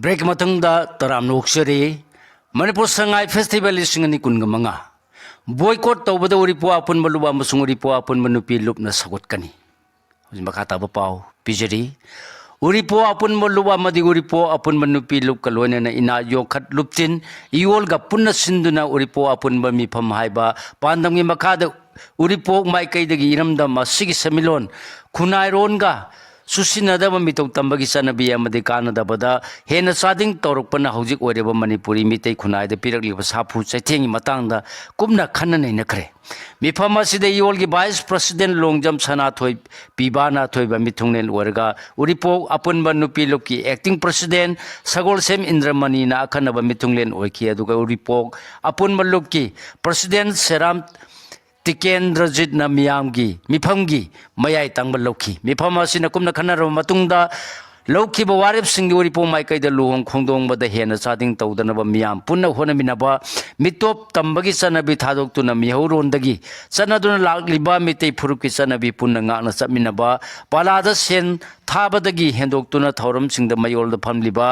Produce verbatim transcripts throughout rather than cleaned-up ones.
Break ꯃꯇꯨꯡꯗ ꯇꯔꯥꯝꯅ ꯑꯣꯛꯆꯔꯤ꯫ Manipur Sangai festival ꯂꯤꯁꯤꯡ ꯑꯅꯤ ꯀꯨꯟꯒ ꯃꯉꯥ ꯕꯣꯏꯀꯣꯠ ꯇꯧꯕꯗ ꯎꯔꯤꯄꯣꯛ ꯑꯄꯨꯟꯕ ꯂꯨꯞ ꯑꯃꯁꯨꯡ ꯎꯔꯤꯄꯣꯛ ꯑꯄꯨꯟꯕ ꯅꯨꯄꯤ ꯂꯨꯞꯅ ꯁꯧꯒꯠꯀꯅꯤ꯫ ꯍꯧꯖꯤꯛ ꯃꯈꯥ ꯇꯥꯕ ꯄꯥꯎ ꯄꯤꯖꯔꯤ꯫ ꯎꯔꯤꯄꯣꯛ ꯑꯄꯨꯟꯕ ꯂꯨꯞ ꯑꯃꯗꯤ ꯎꯔꯤꯄꯣꯛ ꯑꯄꯨꯟꯕ ꯅꯨꯄꯤ ꯂꯨꯞꯀ ꯂꯣꯏꯅꯅ ꯏꯅꯥꯠ ꯌꯣꯛꯈꯠ ꯂꯨꯞꯆꯤꯟ ꯏꯌꯣꯜꯒ ꯄꯨꯟꯅ ꯁꯤꯟꯗꯨꯅ ꯎꯔꯤꯄꯣꯛ ꯑꯄꯨꯟꯕ ꯃꯤꯐꯝ ꯍꯥꯏꯕ ꯄꯥꯟꯗꯝꯒꯤ ꯃꯈꯥꯗ ꯎꯔꯤꯄꯣꯛ ꯃꯥꯏꯀꯩꯗꯒꯤ ꯏꯔꯝꯗꯝ ꯑꯁꯤꯒꯤ ꯁꯦꯟꯃꯤꯠꯂꯣꯟ ꯈꯨꯟꯅꯥꯏꯔꯣꯟꯒ ꯆꯨꯁꯤꯟꯅꯗꯕ ꯃꯤꯇꯧ ꯇꯝꯕꯒꯤ ꯆꯠꯅꯕꯤ ꯑꯃꯗꯤ ꯀꯥꯟꯅꯗꯕꯗ ꯍꯦꯟꯅ ꯆꯥꯗꯤꯡ ꯇꯧꯔꯛꯄꯅ ꯍꯧꯖꯤꯛ ꯑꯣꯏꯔꯤꯕ ꯃꯅꯤꯄꯨꯔꯤ ꯃꯤꯇꯩ ꯈꯨꯟꯅꯥꯏꯗ ꯄꯤꯔꯛꯂꯤꯕ ꯁꯥꯐꯨ ꯆꯩꯊꯦꯡꯒꯤ ꯃꯇꯥꯡꯗ ꯀꯨꯞꯅ ꯈꯟꯅ ꯅꯩꯅꯈ꯭ꯔꯦ꯫ ꯃꯤꯐꯝ ꯑꯁꯤꯗ ꯏꯌꯣꯜꯒꯤ ꯚꯥꯏꯁ ꯄ꯭ꯔꯁꯤꯗꯦꯟ ꯂꯣꯡꯖꯝ ꯁꯅꯥꯊꯣꯏ ꯄꯤꯕꯥꯅ ꯑꯊꯣꯏꯕ ꯃꯤꯊꯨꯡꯂꯦꯟ ꯑꯣꯏꯔꯒ ꯎꯔꯤꯄꯣꯛ ꯑꯄꯨꯟꯕ ꯅꯨꯄꯤ ꯂꯨꯞꯀꯤ ꯑꯦꯛꯇꯤꯡ ꯄ꯭ꯔꯁꯤꯗꯦꯟ ꯁꯒꯣꯜꯁꯦꯝ ꯏꯟꯗ꯭ꯔꯃꯅꯤꯅ ꯑꯈꯟꯅꯕ ꯃꯤꯊꯨꯡꯂꯦꯟ ꯑꯣꯏꯈꯤ꯫ ꯑꯗꯨꯒ ꯎꯔꯤꯄꯣꯛ ꯑꯄꯨꯟꯕ ꯂꯨꯞꯀꯤ ꯄ꯭ꯔꯁꯤꯗꯦꯟ ꯁꯦꯔꯥꯝ ꯇꯤꯀꯦꯟꯗ꯭ꯔꯖꯤꯠꯅ ꯃꯤꯌꯥꯝꯒꯤ ꯃꯤꯐꯝꯒꯤ ꯃꯌꯥꯏ ꯇꯪꯕ ꯂꯧꯈꯤ꯫ ꯃꯤꯐꯝ ꯑꯁꯤꯅ ꯀꯨꯞꯅ ꯈꯟꯅꯔꯕ ꯃꯇꯨꯡꯗ ꯂꯧꯈꯤꯕ ꯋꯥꯔꯦꯞꯁꯤꯡꯒꯤ ꯎꯔꯤꯄꯣꯛ ꯃꯥꯏꯀꯩꯗ ꯂꯨꯍꯣꯡ ꯈꯣꯡꯗꯣꯡꯕꯗ ꯍꯦꯟꯅ ꯆꯥꯗꯤꯡ ꯇꯧꯗꯅꯕ ꯃꯤꯌꯥꯝ ꯄꯨꯟꯅ ꯍꯣꯠꯅꯃꯤꯟꯅꯕ, ꯃꯤꯇꯣꯞ ꯇꯝꯕꯒꯤ ꯆꯠꯅꯕꯤ ꯊꯥꯗꯣꯛꯇꯨꯅ ꯃꯤꯍꯧꯔꯣꯟꯗꯒꯤ ꯆꯠꯅꯗꯨꯅ ꯂꯥꯛꯂꯤꯕ ꯃꯤꯇꯩ ꯐꯨꯔꯨꯞꯀꯤ ꯆꯠꯅꯕꯤ ꯄꯨꯟꯅ ꯉꯥꯛꯅ ꯆꯠꯃꯤꯟꯅꯕ, ꯄꯥꯂꯥꯗ ꯁꯦꯟ ꯊꯥꯕꯗꯒꯤ ꯍꯦꯟꯗꯣꯛꯇꯨꯅ ꯊꯧꯔꯝꯁꯤꯡꯗ ꯃꯌꯣꯜꯗ ꯐꯝꯂꯤꯕ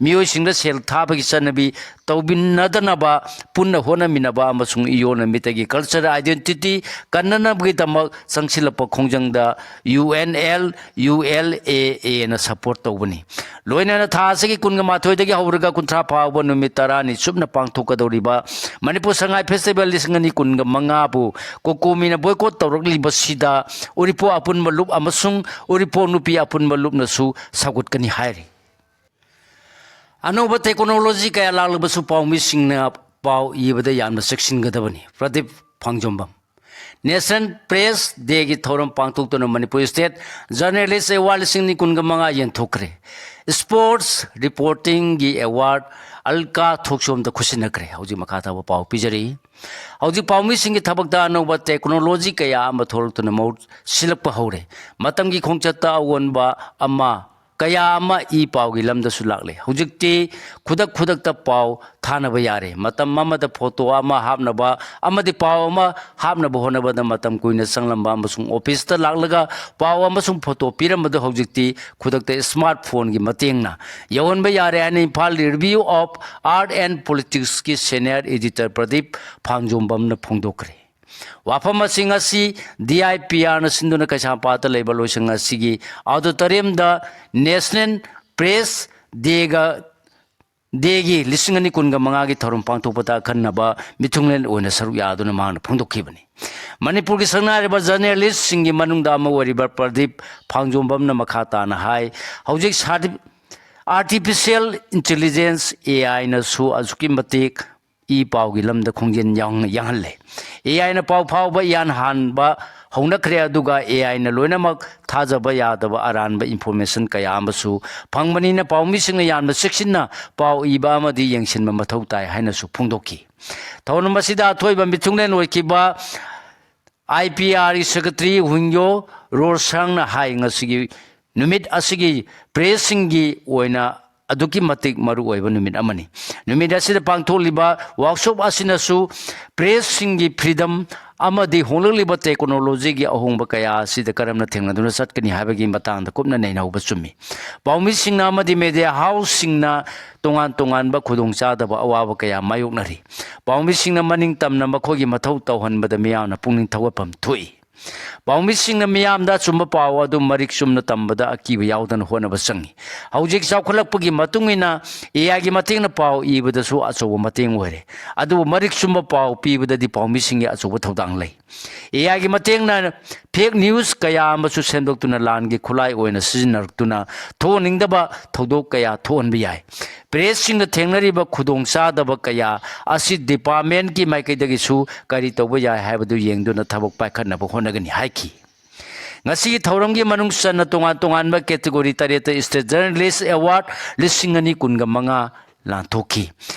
ꯃꯤꯑꯣꯏꯁꯤꯡꯗ ꯁꯦꯜ ꯊꯥꯕꯒꯤ ꯆꯠꯅꯕꯤ ꯇꯧꯕꯤꯅꯗꯅꯕ ꯄꯨꯟꯅ ꯍꯣꯠꯅꯃꯤꯟꯅꯕ ꯑꯃꯁꯨꯡ ꯏꯌꯣꯟ ꯅꯨꯃꯤꯠꯇꯒꯤ ꯀꯜꯆꯔ ꯑꯥꯏꯗꯦꯟꯇꯤꯇꯤ ꯀꯟꯅꯅꯕꯒꯤꯗꯃꯛ ꯆꯪꯁꯤꯜꯂꯛꯄ ꯈꯣꯡꯖꯪꯗ U N L, U L A ꯑꯦꯅ ꯁꯄꯣꯔꯠ ꯇꯧꯕꯅꯤ꯫ ꯂꯣꯏꯅꯅ ꯊꯥ ꯑꯁꯤꯒꯤ ꯀꯨꯟꯒ ꯃꯥꯊꯣꯏꯗꯒꯤ ꯍꯧꯔꯒ ꯀꯨꯟꯊ꯭ꯔꯥ ꯐꯥꯎꯕ ꯅꯨꯃꯤꯠ ꯇꯔꯥꯅꯤ ꯆꯨꯞꯅ ꯄꯥꯡꯊꯣꯛꯀꯗꯧꯔꯤꯕ ꯃꯅꯤꯄꯨꯔ ꯁꯉꯥꯏ ꯐꯦꯁꯇꯤꯚꯦꯜ ꯂꯤꯁꯤꯡ ꯑꯅꯤ ꯀꯨꯟꯒ ꯃꯉꯥꯕꯨ ꯀꯣꯀꯣꯃꯤꯅ ꯕꯣꯏꯀꯣꯠ ꯇꯧꯔꯛꯂꯤꯕꯁꯤꯗ ꯎꯔꯤꯄꯣꯛ ꯑꯄꯨꯟꯕ ꯂꯨꯞ ꯑꯃꯁꯨꯡ ꯎꯔꯤꯄꯣꯛ ꯅꯨꯄꯤ ꯑꯄꯨꯟꯕ ꯂꯨꯞꯅꯁꯨ ꯁꯧꯒꯠꯀꯅꯤ ꯍꯥꯏꯔꯤ꯫ ꯑꯅꯧꯕ ꯇꯦꯛꯅꯣꯂꯣꯖꯤ ꯀꯌꯥ ꯂꯥꯛꯂꯕꯁꯨ ꯄꯥꯎꯃꯤꯁꯤꯡꯅ ꯄꯥꯎ ꯏꯕꯗ ꯌꯥꯝꯅ ꯆꯦꯛꯁꯤꯟꯒꯗꯕꯅꯤ꯫ ꯄ꯭ꯔꯗꯤꯞ ꯐꯥꯡꯖꯣꯝꯕꯝ꯫ ꯅꯦꯁꯅꯦꯜ ꯄ꯭ꯔꯦꯁ ꯗꯦꯒꯤ ꯊꯧꯔꯝ ꯄꯥꯡꯊꯣꯛꯇꯨꯅ ꯃꯅꯤꯄꯨꯔ ꯁ꯭ꯇꯦꯠ ꯖꯔꯅꯦꯂꯤꯁ ꯑꯦꯋꯥꯔꯗ ꯂꯤꯁꯤꯡ ꯑꯅꯤ ꯀꯨꯟꯒ ꯃꯉꯥ ꯌꯦꯟꯊꯣꯛꯈ꯭ꯔꯦ꯫ Sports ꯔꯤꯄꯣꯔꯇꯤꯡꯒꯤ award ꯑꯜꯀꯥ ꯊꯣꯛꯆꯣꯝꯗ ꯈꯨꯠꯁꯤꯟꯅꯈ꯭ꯔꯦ꯫ ꯍꯧꯖꯤꯛ ꯃꯈꯥ ꯇꯥꯕ ꯄꯥꯎ ꯄꯤꯖꯔꯤ꯫ ꯍꯧꯖꯤꯛ ꯄꯥꯎꯃꯤꯁꯤꯡꯒꯤ ꯊꯕꯛꯇ ꯑꯅꯧꯕ ꯇꯦꯛꯅꯣꯂꯣꯖꯤ ꯀꯌꯥ ꯑꯃ ꯊꯣꯛꯂꯛꯇꯨꯅ ꯃꯍꯨꯠ ꯁꯤꯜꯂꯛꯄ ꯍꯧꯔꯦ꯫ ꯃꯇꯝꯒꯤ ꯈꯣꯡꯆꯠꯇ ꯑꯑꯣꯟꯕ ꯑꯃ ꯀꯌꯥ ꯑꯃ ꯏ ꯄꯥꯎꯒꯤ ꯂꯝꯗꯁꯨ ꯂꯥꯛꯂꯦ꯫ ꯍꯧꯖꯤꯛꯇꯤ ꯈꯨꯗꯛ ꯈꯨꯗꯛꯇ ꯄꯥꯎ ꯊꯥꯅꯕ ꯌꯥꯔꯦ꯫ ꯃꯇꯝ ꯑꯃꯗ ꯐꯣꯇꯣ ꯑꯃ ꯍꯥꯞꯅꯕ ꯑꯃꯗꯤ ꯄꯥꯎ ꯑꯃ ꯍꯥꯞꯅꯕ ꯍꯣꯠꯅꯕꯗ ꯃꯇꯝ ꯀꯨꯏꯅ ꯆꯪꯂꯝꯕ ꯑꯃꯁꯨꯡ ꯑꯣꯐꯤꯁꯇ ꯂꯥꯛꯂꯒ ꯄꯥꯎ ꯑꯃꯁꯨꯡ ꯐꯣꯇꯣ ꯄꯤꯔꯝꯕꯗꯨ ꯍꯧꯖꯤꯛꯇꯤ ꯈꯨꯗꯛꯇ ꯁ꯭ꯃꯥꯔꯠ ꯐꯣꯟꯒꯤ ꯃꯇꯦꯡꯅ ꯌꯧꯍꯟꯕ ꯌꯥꯔꯦ ꯍꯥꯏꯅ Imphal review of art and ꯄꯣꯂꯤꯇꯤꯛꯁꯀꯤ ꯁꯦꯅꯤꯌꯔ ꯏꯗꯤꯇꯔ ꯄ꯭ꯔꯗꯤꯞ ꯐꯥꯡꯖꯣꯝꯕꯝꯅ ꯐꯣꯡꯗꯣꯛꯈ꯭ꯔꯦ꯫ ꯋꯥꯐꯝ ꯑꯁꯤ ꯉꯁꯤ ꯗꯤ ꯑꯥꯏ ꯄꯤ ꯑꯥꯔꯅ ꯁꯤꯟꯗꯨꯅ ꯀꯩꯁꯥꯝꯄꯥꯠꯇ ꯂꯩꯕ ꯂꯣꯏꯁꯪ ꯑꯁꯤꯒꯤ ꯑꯣꯗꯤꯇꯣꯔꯤꯌꯝꯗ ꯅꯦꯁꯅꯦꯜ ꯄ꯭ꯔꯦꯁ ꯗꯦꯒ ꯗꯦꯒꯤ ꯂꯤꯁꯤꯡ ꯑꯅꯤ ꯀꯨꯟꯒ ꯃꯉꯥꯒꯤ ꯊꯧꯔꯝ ꯄꯥꯡꯊꯣꯛꯄꯗ ꯑꯈꯟꯅꯕ ꯃꯤꯊꯨꯡꯂꯦꯟ ꯑꯣꯏꯅ ꯁꯔꯨꯛ ꯌꯥꯗꯨꯅ ꯃꯍꯥꯛꯅ ꯐꯣꯡꯗꯣꯛꯈꯤꯕꯅꯤ꯫ ꯃꯅꯤꯄꯨꯔꯒꯤ ꯁꯛꯅꯥꯏꯔꯕ ꯖꯔꯅꯦꯂꯤꯁꯁꯤꯡꯒꯤ ꯃꯅꯨꯡꯗ ꯑꯃ ꯑꯣꯏꯔꯤꯕ ꯄ꯭ꯔꯗꯤꯞ ꯐꯥꯡꯖꯣꯝꯕꯝꯅ ꯃꯈꯥ ꯇꯥꯅ ꯍꯥꯏ, ꯍꯧꯖꯤꯛ ꯑꯥꯔꯇꯤꯐꯤꯁꯤꯌꯦꯜ ꯏꯟꯇꯦꯂꯤꯖꯦꯟꯁ, ꯑꯦ ꯑꯥꯏꯅꯁꯨ ꯑꯁꯨꯛꯀꯤ ꯃꯇꯤꯛ ꯏ ꯄꯥꯎꯒꯤ ꯂꯝꯗ ꯈꯣꯡꯖꯦꯜ ꯌꯥꯡ-, ꯌꯥꯡꯍꯜꯂꯦ꯫ ꯑꯦ ꯑꯥꯏꯅ ꯄꯥꯎ ꯐꯥꯎꯕ ꯏꯍꯥꯟ ꯍꯥꯟꯕ ꯍꯧꯅꯈ꯭ꯔꯦ, ꯑꯗꯨꯒ ꯑꯦ ꯑꯥꯏꯅ ꯂꯣꯏꯅꯃꯛ ꯊꯥꯖꯕ ꯌꯥꯗꯕ ꯑꯔꯥꯟꯕ ꯏꯟꯐꯣꯔꯃꯦꯁꯟ ꯀꯌꯥ ꯑꯃꯁꯨ ꯐꯪꯕꯅꯤꯅ ꯄꯥꯎꯃꯤꯁꯤꯡꯅ ꯌꯥꯝꯅ ꯆꯦꯛꯁꯤꯟꯅ ꯄꯥꯎ ꯏꯕ ꯑꯃꯗꯤ ꯌꯦꯡꯁꯤꯟꯕ ꯃꯊꯧ ꯇꯥꯏ ꯍꯥꯏꯅꯁꯨ ꯐꯣꯡꯗꯣꯛꯈꯤ꯫ ꯊꯧꯔꯝ ꯑꯁꯤꯗ ꯑꯊꯣꯏꯕ ꯃꯤꯊꯨꯡꯂꯦꯟ ꯑꯣꯏꯈꯤꯕ ꯑꯥꯏ ꯄꯤ ꯑꯥꯔꯒꯤ ꯁꯦꯀ꯭ꯔꯦꯇꯔꯤ ꯍꯨꯏꯌꯣ ꯔꯣꯁꯥꯡꯅ ꯍꯥꯏ, ꯉꯁꯤꯒꯤ ꯅꯨꯃꯤꯠ ꯑꯁꯤꯒꯤ ꯄ꯭ꯔꯦꯁꯁꯤꯡꯒꯤ ꯑꯣꯏꯅ ꯑꯗꯨꯛꯀꯤ ꯃꯇꯤꯛ ꯃꯔꯨꯑꯣꯏꯕ ꯅꯨꯃꯤꯠ ꯑꯃꯅꯤ꯫ ꯅꯨꯃꯤꯠ ꯑꯁꯤꯗ ꯄꯥꯡꯊꯣꯛꯂꯤꯕ ꯋꯥꯔꯛꯁꯣꯞ ꯑꯁꯤꯅꯁꯨ ꯄ꯭ꯔꯦꯁꯁꯤꯡꯒꯤ ꯐ꯭ꯔꯤꯗꯝ ꯑꯃꯗꯤ ꯍꯣꯡꯂꯛꯂꯤꯕ ꯇꯦꯛꯅꯣꯂꯣꯖꯤꯒꯤ ꯑꯍꯣꯡꯕ ꯀꯌꯥ ꯑꯁꯤꯗ ꯀꯔꯝꯅ ꯊꯦꯡꯅꯗꯨꯅ ꯆꯠꯀꯅꯤ ꯍꯥꯏꯕꯒꯤ ꯃꯇꯥꯡꯗ ꯀꯨꯞꯅ ꯅꯩꯅꯍꯧꯕ ꯆꯨꯝꯃꯤ꯫ ꯄꯥꯎꯃꯤꯁꯤꯡꯅ ꯑꯃꯗꯤ ꯃꯦꯗꯤꯌꯥ ꯍꯥꯎꯁꯁꯤꯡꯅ ꯇꯣꯉꯥꯟ ꯇꯣꯉꯥꯟꯕ ꯈꯨꯗꯣꯡꯆꯥꯗꯕ ꯑꯋꯥꯕ ꯀꯌꯥ ꯃꯥꯌꯣꯛꯅꯔꯤ꯫ ꯄꯥꯎꯃꯤꯁꯤꯡꯅ ꯃꯅꯤꯡ ꯇꯝꯅ ꯃꯈꯣꯏꯒꯤ ꯃꯊꯧ ꯇꯧꯍꯟꯕꯗ ꯃꯤꯌꯥꯝꯅ ꯄꯨꯛꯅꯤꯡ ꯊꯧꯒꯠꯐꯝ ꯊꯣꯛꯏ꯫ ꯄꯥꯎꯃꯤꯁꯤꯡꯅ ꯃꯤꯌꯥꯝꯗ ꯑꯆꯨꯝꯕ ꯄꯥꯎ ꯑꯗꯨ ꯃꯔꯤꯛ ꯆꯨꯝꯅ ꯇꯝꯕꯗ ꯑꯀꯤꯕ ꯌꯥꯎꯗꯅ ꯍꯣꯠꯅꯕ ꯆꯪꯏ꯫ ꯍꯧꯖꯤꯛ ꯆꯥꯎꯈꯠꯂꯛꯄꯒꯤ ꯃꯇꯨꯡ ꯏꯟꯅ ꯑꯦ ꯑꯥꯏꯒꯤ ꯃꯇꯦꯡꯅ ꯄꯥꯎ ꯏꯕꯗꯁꯨ ꯑꯆꯧꯕ ꯃꯇꯦꯡ ꯑꯣꯏꯔꯦ꯫ ꯑꯗꯨꯕꯨ ꯃꯔꯤꯛ ꯆꯨꯝꯕ ꯄꯥꯎ ꯄꯤꯕꯗꯗꯤ ꯄꯥꯎꯃꯤꯁꯤꯡꯒꯤ ꯑꯆꯧꯕ ꯊꯧꯗꯥꯡ ꯂꯩ꯫ ꯑꯦ ꯑꯥꯏꯒꯤ ꯃꯇꯦꯡꯅ ꯐꯦꯛ ꯅ꯭ꯌꯨꯁ ꯀꯌꯥ ꯑꯃꯁꯨ ꯁꯦꯝꯗꯣꯛꯇꯨꯅ ꯂꯥꯟꯒꯤ ꯈꯨꯠꯂꯥꯏ ꯑꯣꯏꯅ ꯁꯤꯖꯤꯟꯅꯔꯛꯇꯨꯅ ꯊꯣꯛꯍꯟꯅꯤꯡꯗꯕ ꯊꯧꯗꯣꯛ ꯀꯌꯥ ꯊꯣꯛꯍꯟꯕ ꯌꯥꯏ꯫ ꯄ꯭ꯔꯦꯁꯁꯤꯡꯅ ꯊꯦꯡꯅꯔꯤꯕ ꯈꯨꯗꯣꯡꯆꯥꯗꯕ ꯀꯌꯥ ꯑꯁꯤ ꯗꯤꯄꯥꯔꯠꯃꯦꯟꯠꯀꯤ ꯃꯥꯏꯀꯩꯗꯒꯤꯁꯨ ꯀꯔꯤ ꯇꯧꯕ ꯌꯥꯏ ꯍꯥꯏꯕꯗꯨ ꯌꯦꯡꯗꯨꯅ ꯊꯕꯛ ꯄꯥꯏꯈꯠꯅꯕ ꯍꯣꯠꯅꯒꯅꯤ ꯍꯥꯏꯈꯤ꯫ ꯉꯁꯤꯒꯤ ꯊꯧꯔꯝꯒꯤ ꯃꯅꯨꯡ ꯆꯟꯅ ꯇꯣꯉꯥꯟ ꯇꯣꯉꯥꯟꯕ ꯀꯦꯇꯦꯒꯣꯔꯤ ꯇꯔꯦꯠꯇ ꯏꯁꯇꯦꯠ ꯖꯔꯅꯦꯂꯤꯁ ꯑꯦꯋꯥꯔꯗ ꯂꯤꯁꯤꯡ ꯑꯅꯤ ꯀꯨꯟꯒ ꯃꯉꯥ ꯂꯥꯟꯊꯣꯛꯈꯤ꯫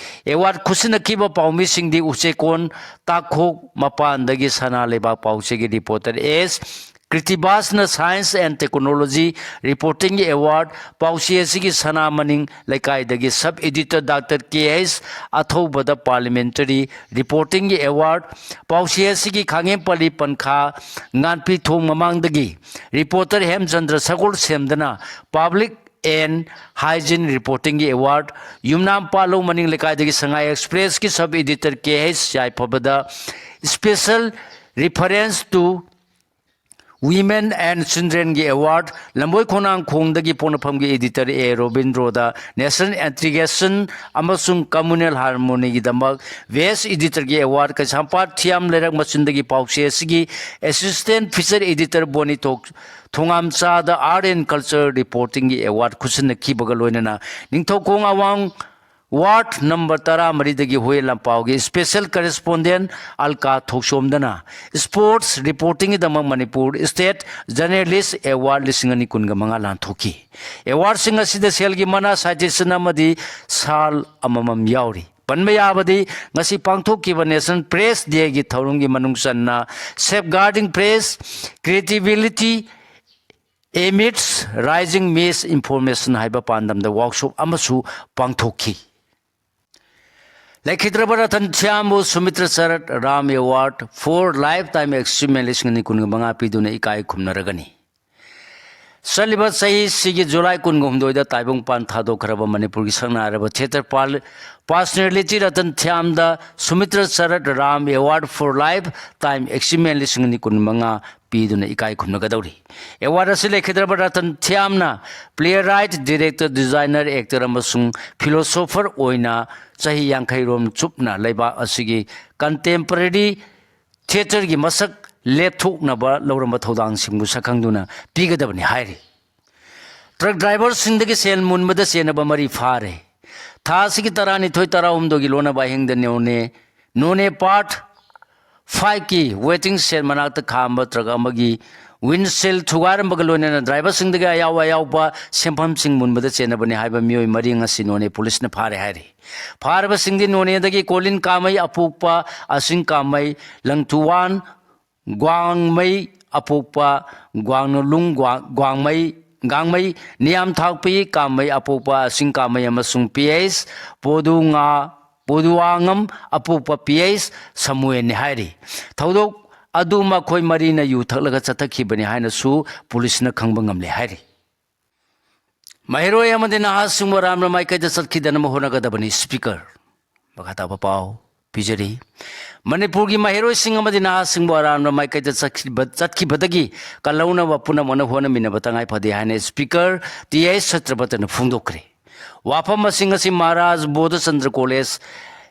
ꯑꯦꯋꯥꯔꯗ ꯈꯨꯠꯁꯤꯟꯅꯈꯤꯕ ꯄꯥꯎꯃꯤꯁꯤꯡꯗꯤ ꯎꯆꯦꯀꯣꯟ ꯇꯥꯈꯣꯛ ꯃꯄꯥꯟꯗꯒꯤ ꯁꯅꯥ ꯂꯩꯕꯥꯛ ꯄꯥꯎꯆꯦꯒꯤ ꯔꯤꯄꯣꯔꯇꯔ ꯑꯦꯁ ꯀ꯭ꯔꯤꯇꯤꯕꯥꯁꯅ Science and Technology Reporting Award, ꯄꯥꯎꯆꯦ ꯑꯁꯤꯒꯤ ꯁꯅꯥ ꯃꯅꯤꯡ ꯂꯩꯀꯥꯏꯗꯒꯤ Sub Editor Doctor K H ꯑꯊꯧꯕꯗ Parliamentary Reporting Award, ꯄꯥꯎꯆꯦ ꯑꯁꯤꯒꯤ ꯈꯥꯉꯦꯝꯄꯜꯂꯤ ꯄꯟꯈꯥ ꯉꯥꯟꯄꯤ ꯊꯣꯡ ꯃꯃꯥꯡꯗꯒꯤ Reporter ꯍꯦꯝꯆꯟꯗ꯭ꯔ ꯁꯒꯣꯜ ꯁꯦꯝꯗꯅ Public and Hygiene Reporting Award, ꯌꯨꯝꯅꯥꯝ ꯄꯥꯠꯂꯧ ꯃꯅꯤꯡ ꯂꯩꯀꯥꯏꯗꯒꯤ ꯁꯉꯥꯏ Express ꯀꯤ Sub Editor K H ꯌꯥꯏꯐꯕꯗ Special Reference to Women and Children ꯒꯤ Award, ꯂꯝꯕꯣꯏ ꯈꯣꯡꯅꯥꯡꯈꯣꯡꯗꯒꯤ ꯄꯣꯛꯅꯐꯝꯒꯤ Editor A ꯔꯣꯕꯤꯟꯗ꯭ꯔꯣꯗ National Integration ꯑꯃꯁꯨꯡ Communal Harmony ꯒꯤꯗꯃꯛ Best Editor ꯒꯤ Award, ꯀꯩꯁꯥꯝꯄꯥꯠ ꯊꯤꯌꯥꯝ ꯂꯩꯔꯛ ꯃꯆꯤꯟꯗꯒꯤ ꯄꯥꯎꯆꯦ ꯑꯁꯤꯒꯤ Assistant Feature Editor ꯕꯣꯅꯤ ꯊꯣꯛ-, ꯊꯣꯉꯥꯝꯆꯥꯗ Art and Culture Reporting ꯒꯤ Award ꯈꯨꯠꯁꯤꯟꯅꯈꯤꯕꯒ ꯂꯣꯏꯅꯅ ꯅꯤꯡꯊꯧꯈꯣꯡ ꯑꯋꯥꯡ Ward number ꯇꯔꯥꯃꯔꯤꯗꯒꯤ Huiyen ꯂꯝꯄꯥꯎꯒꯤ Special Correspondent ꯑꯜꯀꯥ ꯊꯣꯛꯆꯣꯝꯗꯅ Sports Reporting ꯒꯤꯗꯃꯛ Manipur State Journalist Award ꯂꯤꯁꯤꯡ ꯑꯅꯤ ꯀꯨꯟꯒ ꯃꯉꯥ ꯂꯥꯟꯊꯣꯛꯈꯤ꯫ Award ꯁꯤꯡ ꯑꯁꯤꯗ ꯁꯦꯜꯒꯤ ꯃꯅꯥ, citation ꯑꯃꯗꯤ ꯁꯥꯜ ꯑꯃꯃꯝ ꯌꯥꯎꯔꯤ꯫ ꯄꯟꯕ ꯌꯥꯕꯗꯤ, ꯉꯁꯤ ꯄꯥꯡꯊꯣꯛꯈꯤꯕ National Press Day ꯒꯤ ꯊꯧꯔꯝꯒꯤ ꯃꯅꯨꯡ ꯆꯟꯅ Safeguarding Press Credibility Amidst Rising Misinformation ꯍꯥꯏꯕ ꯄꯥꯟꯗꯝꯗ workshop ꯑꯃꯁꯨ ꯄꯥꯡꯊꯣꯛꯈꯤ꯫ ꯂꯩꯈꯤꯗ꯭ꯔꯕ Ratan ꯊꯤꯌꯥꯝꯕꯨ Sumitra Sharat Ram Award for Lifetime Achievement ꯂꯤꯁꯤꯡ ꯑꯅꯤ ꯀꯨꯟꯒ ꯃꯉꯥ ꯄꯤꯗꯨꯅ ꯏꯀꯥꯏ ꯈꯨꯝꯅꯔꯒꯅꯤ꯫ ꯆꯠꯂꯤꯕ ꯆꯍꯤꯁꯤꯒꯤ ꯖꯨꯂꯥꯏ ꯀꯨꯟꯒ ꯍꯨꯝꯗꯣꯏꯗ ꯇꯥꯏꯕꯪꯄꯥꯟ ꯊꯥꯗꯣꯛꯈ꯭ꯔꯕ ꯃꯅꯤꯄꯨꯔꯒꯤ ꯁꯛꯅꯥꯏꯔꯕ theatre ꯄꯥꯔ-, personality Ratan ꯊꯤꯌꯥꯝꯗ Sumitra Sharat Ram Award for Lifetime Achievement ꯂꯤꯁꯤꯡ ꯑꯅꯤ ꯀꯨꯟꯃꯉꯥ ꯄꯤꯗꯨꯅ ꯏꯀꯥꯏ ꯈꯨꯝꯅꯒꯗꯧꯔꯤ꯫ Award ꯑꯁꯤ ꯂꯩꯈꯤꯗ꯭ꯔꯕ Ratan ꯊꯤꯌꯥꯝꯅ playwright, director, designer, actor ꯑꯃꯁꯨꯡ philosopher ꯑꯣꯏꯅ ꯆꯍꯤ ꯌꯥꯡꯈꯩ ꯔꯣꯝ ꯆꯨꯞꯅ ꯂꯩꯕꯥꯛ ꯑꯁꯤꯒꯤ contemporary theatre ꯒꯤ ꯃꯁꯛ ꯂꯦꯞꯊꯣꯛꯅꯕ ꯂꯧꯔꯝꯕ ꯊꯧꯗꯥꯡꯁꯤꯡꯕꯨ ꯁꯛꯈꯪꯗꯨꯅ ꯄꯤꯒꯗꯕꯅꯤ ꯍꯥꯏꯔꯤ꯫ Truck driver ꯁꯤꯡꯗꯒꯤ ꯁꯦꯜ ꯃꯨꯟꯕꯗ ꯆꯦꯟꯅꯕ ꯃꯔꯤ ꯐꯥꯔꯦ꯫ ꯊꯥ ꯑꯁꯤꯒꯤ ꯇꯔꯥꯅꯤꯊꯣꯏ, ꯇꯔꯥꯍꯨꯝꯗꯣꯏꯒꯤ ꯂꯣꯟꯅꯕ ꯑꯍꯤꯡꯗ ꯅꯣꯅꯦ, ꯅꯣꯅꯦ part five ꯀꯤ waiting shed ꯃꯅꯥꯛꯇ ꯈꯥꯝꯕ truck ꯑꯃꯒꯤ windshield ꯊꯨꯒꯥꯏꯔꯝꯕꯒ ꯂꯣꯏꯅꯅ driver ꯁꯤꯡꯗꯒꯤ ꯑꯌꯥꯎ ꯑꯌꯥꯎꯕ ꯁꯦꯟꯐꯝꯁꯤꯡ ꯃꯨꯟꯕꯗ ꯆꯦꯟꯅꯕꯅꯤ ꯍꯥꯏꯕ ꯃꯤꯑꯣꯏ ꯃꯔꯤ ꯉꯁꯤ ꯅꯣꯅꯦ police ꯅ ꯐꯥꯔꯦ ꯍꯥꯏꯔꯤ꯫ ꯐꯥꯔꯕꯁꯤꯡꯗꯤ ꯅꯣꯅꯦꯗꯒꯤ ꯀꯣꯂꯤꯟ ꯀꯥꯃꯩ, ꯑꯄꯣꯛꯄ ꯑꯁꯤꯡ ꯀꯥꯃꯩ, ꯂꯪꯊꯨꯋꯥꯟ ꯒ꯭ꯋꯥꯡꯃꯩ, ꯑꯄꯣꯛꯄ ꯒ꯭ꯋꯥꯡꯅꯨꯂꯨꯡ ꯒ꯭ꯋꯥ-, ꯒ꯭ꯋꯥꯡꯃꯩ, ꯒꯥꯡꯃꯩ, ꯅꯤꯌꯥꯝꯊꯥꯛꯄꯤ ꯀꯥꯃꯩ ꯑꯄꯣꯛꯄ ꯑꯁꯤꯡ ꯀꯥꯃꯩ ꯑꯃꯁꯨꯡ ꯄꯤ ꯑꯩꯆ ꯄꯣꯗꯨꯉꯥ-, ꯄꯣꯗꯨꯋꯥꯉꯝ ꯑꯄꯣꯛꯄ ꯄꯤ ꯑꯩꯆ ꯁꯃꯨꯑꯦꯜꯅꯤ ꯍꯥꯏꯔꯤ꯫ ꯊꯧꯗꯣꯛ ꯑꯗꯨ ꯃꯈꯣꯏ ꯃꯔꯤꯅ ꯌꯨ ꯊꯛꯂꯒ ꯆꯠꯊꯈꯤꯕꯅꯤ ꯍꯥꯏꯅꯁꯨ ꯄꯨꯂꯤꯁꯅ ꯈꯪꯕ ꯉꯝꯂꯦ ꯍꯥꯏꯔꯤ꯫ ꯃꯍꯩꯔꯣꯏ ꯑꯃꯗꯤ ꯅꯍꯥꯁꯤꯡꯕꯨ ꯑꯔꯥꯟꯕ ꯃꯥꯏꯀꯩꯗ ꯆꯠꯈꯤꯗꯅꯕ ꯍꯣꯠꯅꯒꯗꯕꯅꯤ, ꯁ꯭ꯄꯤꯀꯔ꯫ ꯃꯈꯥ ꯇꯥꯕ ꯄꯥꯎ ꯄꯤꯖꯔꯤ꯫ ꯃꯅꯤꯄꯨꯔꯒꯤ ꯃꯍꯩꯔꯣꯏꯁꯤꯡ ꯑꯃꯗꯤ ꯅꯍꯥꯁꯤꯡꯕꯨ ꯑꯔꯥꯟꯕ ꯃꯥꯏꯀꯩꯗ ꯆꯠꯈꯤꯕ-, ꯆꯠꯈꯤꯕꯗꯒꯤ ꯀꯜꯍꯧꯅꯕ ꯄꯨꯝꯅꯃꯛꯅ ꯍꯣꯠꯅꯃꯤꯟꯅꯕ ꯇꯉꯥꯏ ꯐꯗꯦ ꯍꯥꯏꯅ ꯁ꯭ꯄꯤꯀꯔ ꯇꯤ ꯑꯩꯆ ꯁꯇ꯭ꯔꯄꯇꯅ ꯐꯣꯡꯗꯣꯛꯈ꯭ꯔꯦ꯫ ꯋꯥꯐꯝ ꯑꯁꯤꯡ ꯑꯁꯤ ꯃꯍꯥꯔꯥꯖ ꯕꯣꯙꯆꯟꯗ꯭ꯔ ꯀꯣꯂꯦꯖ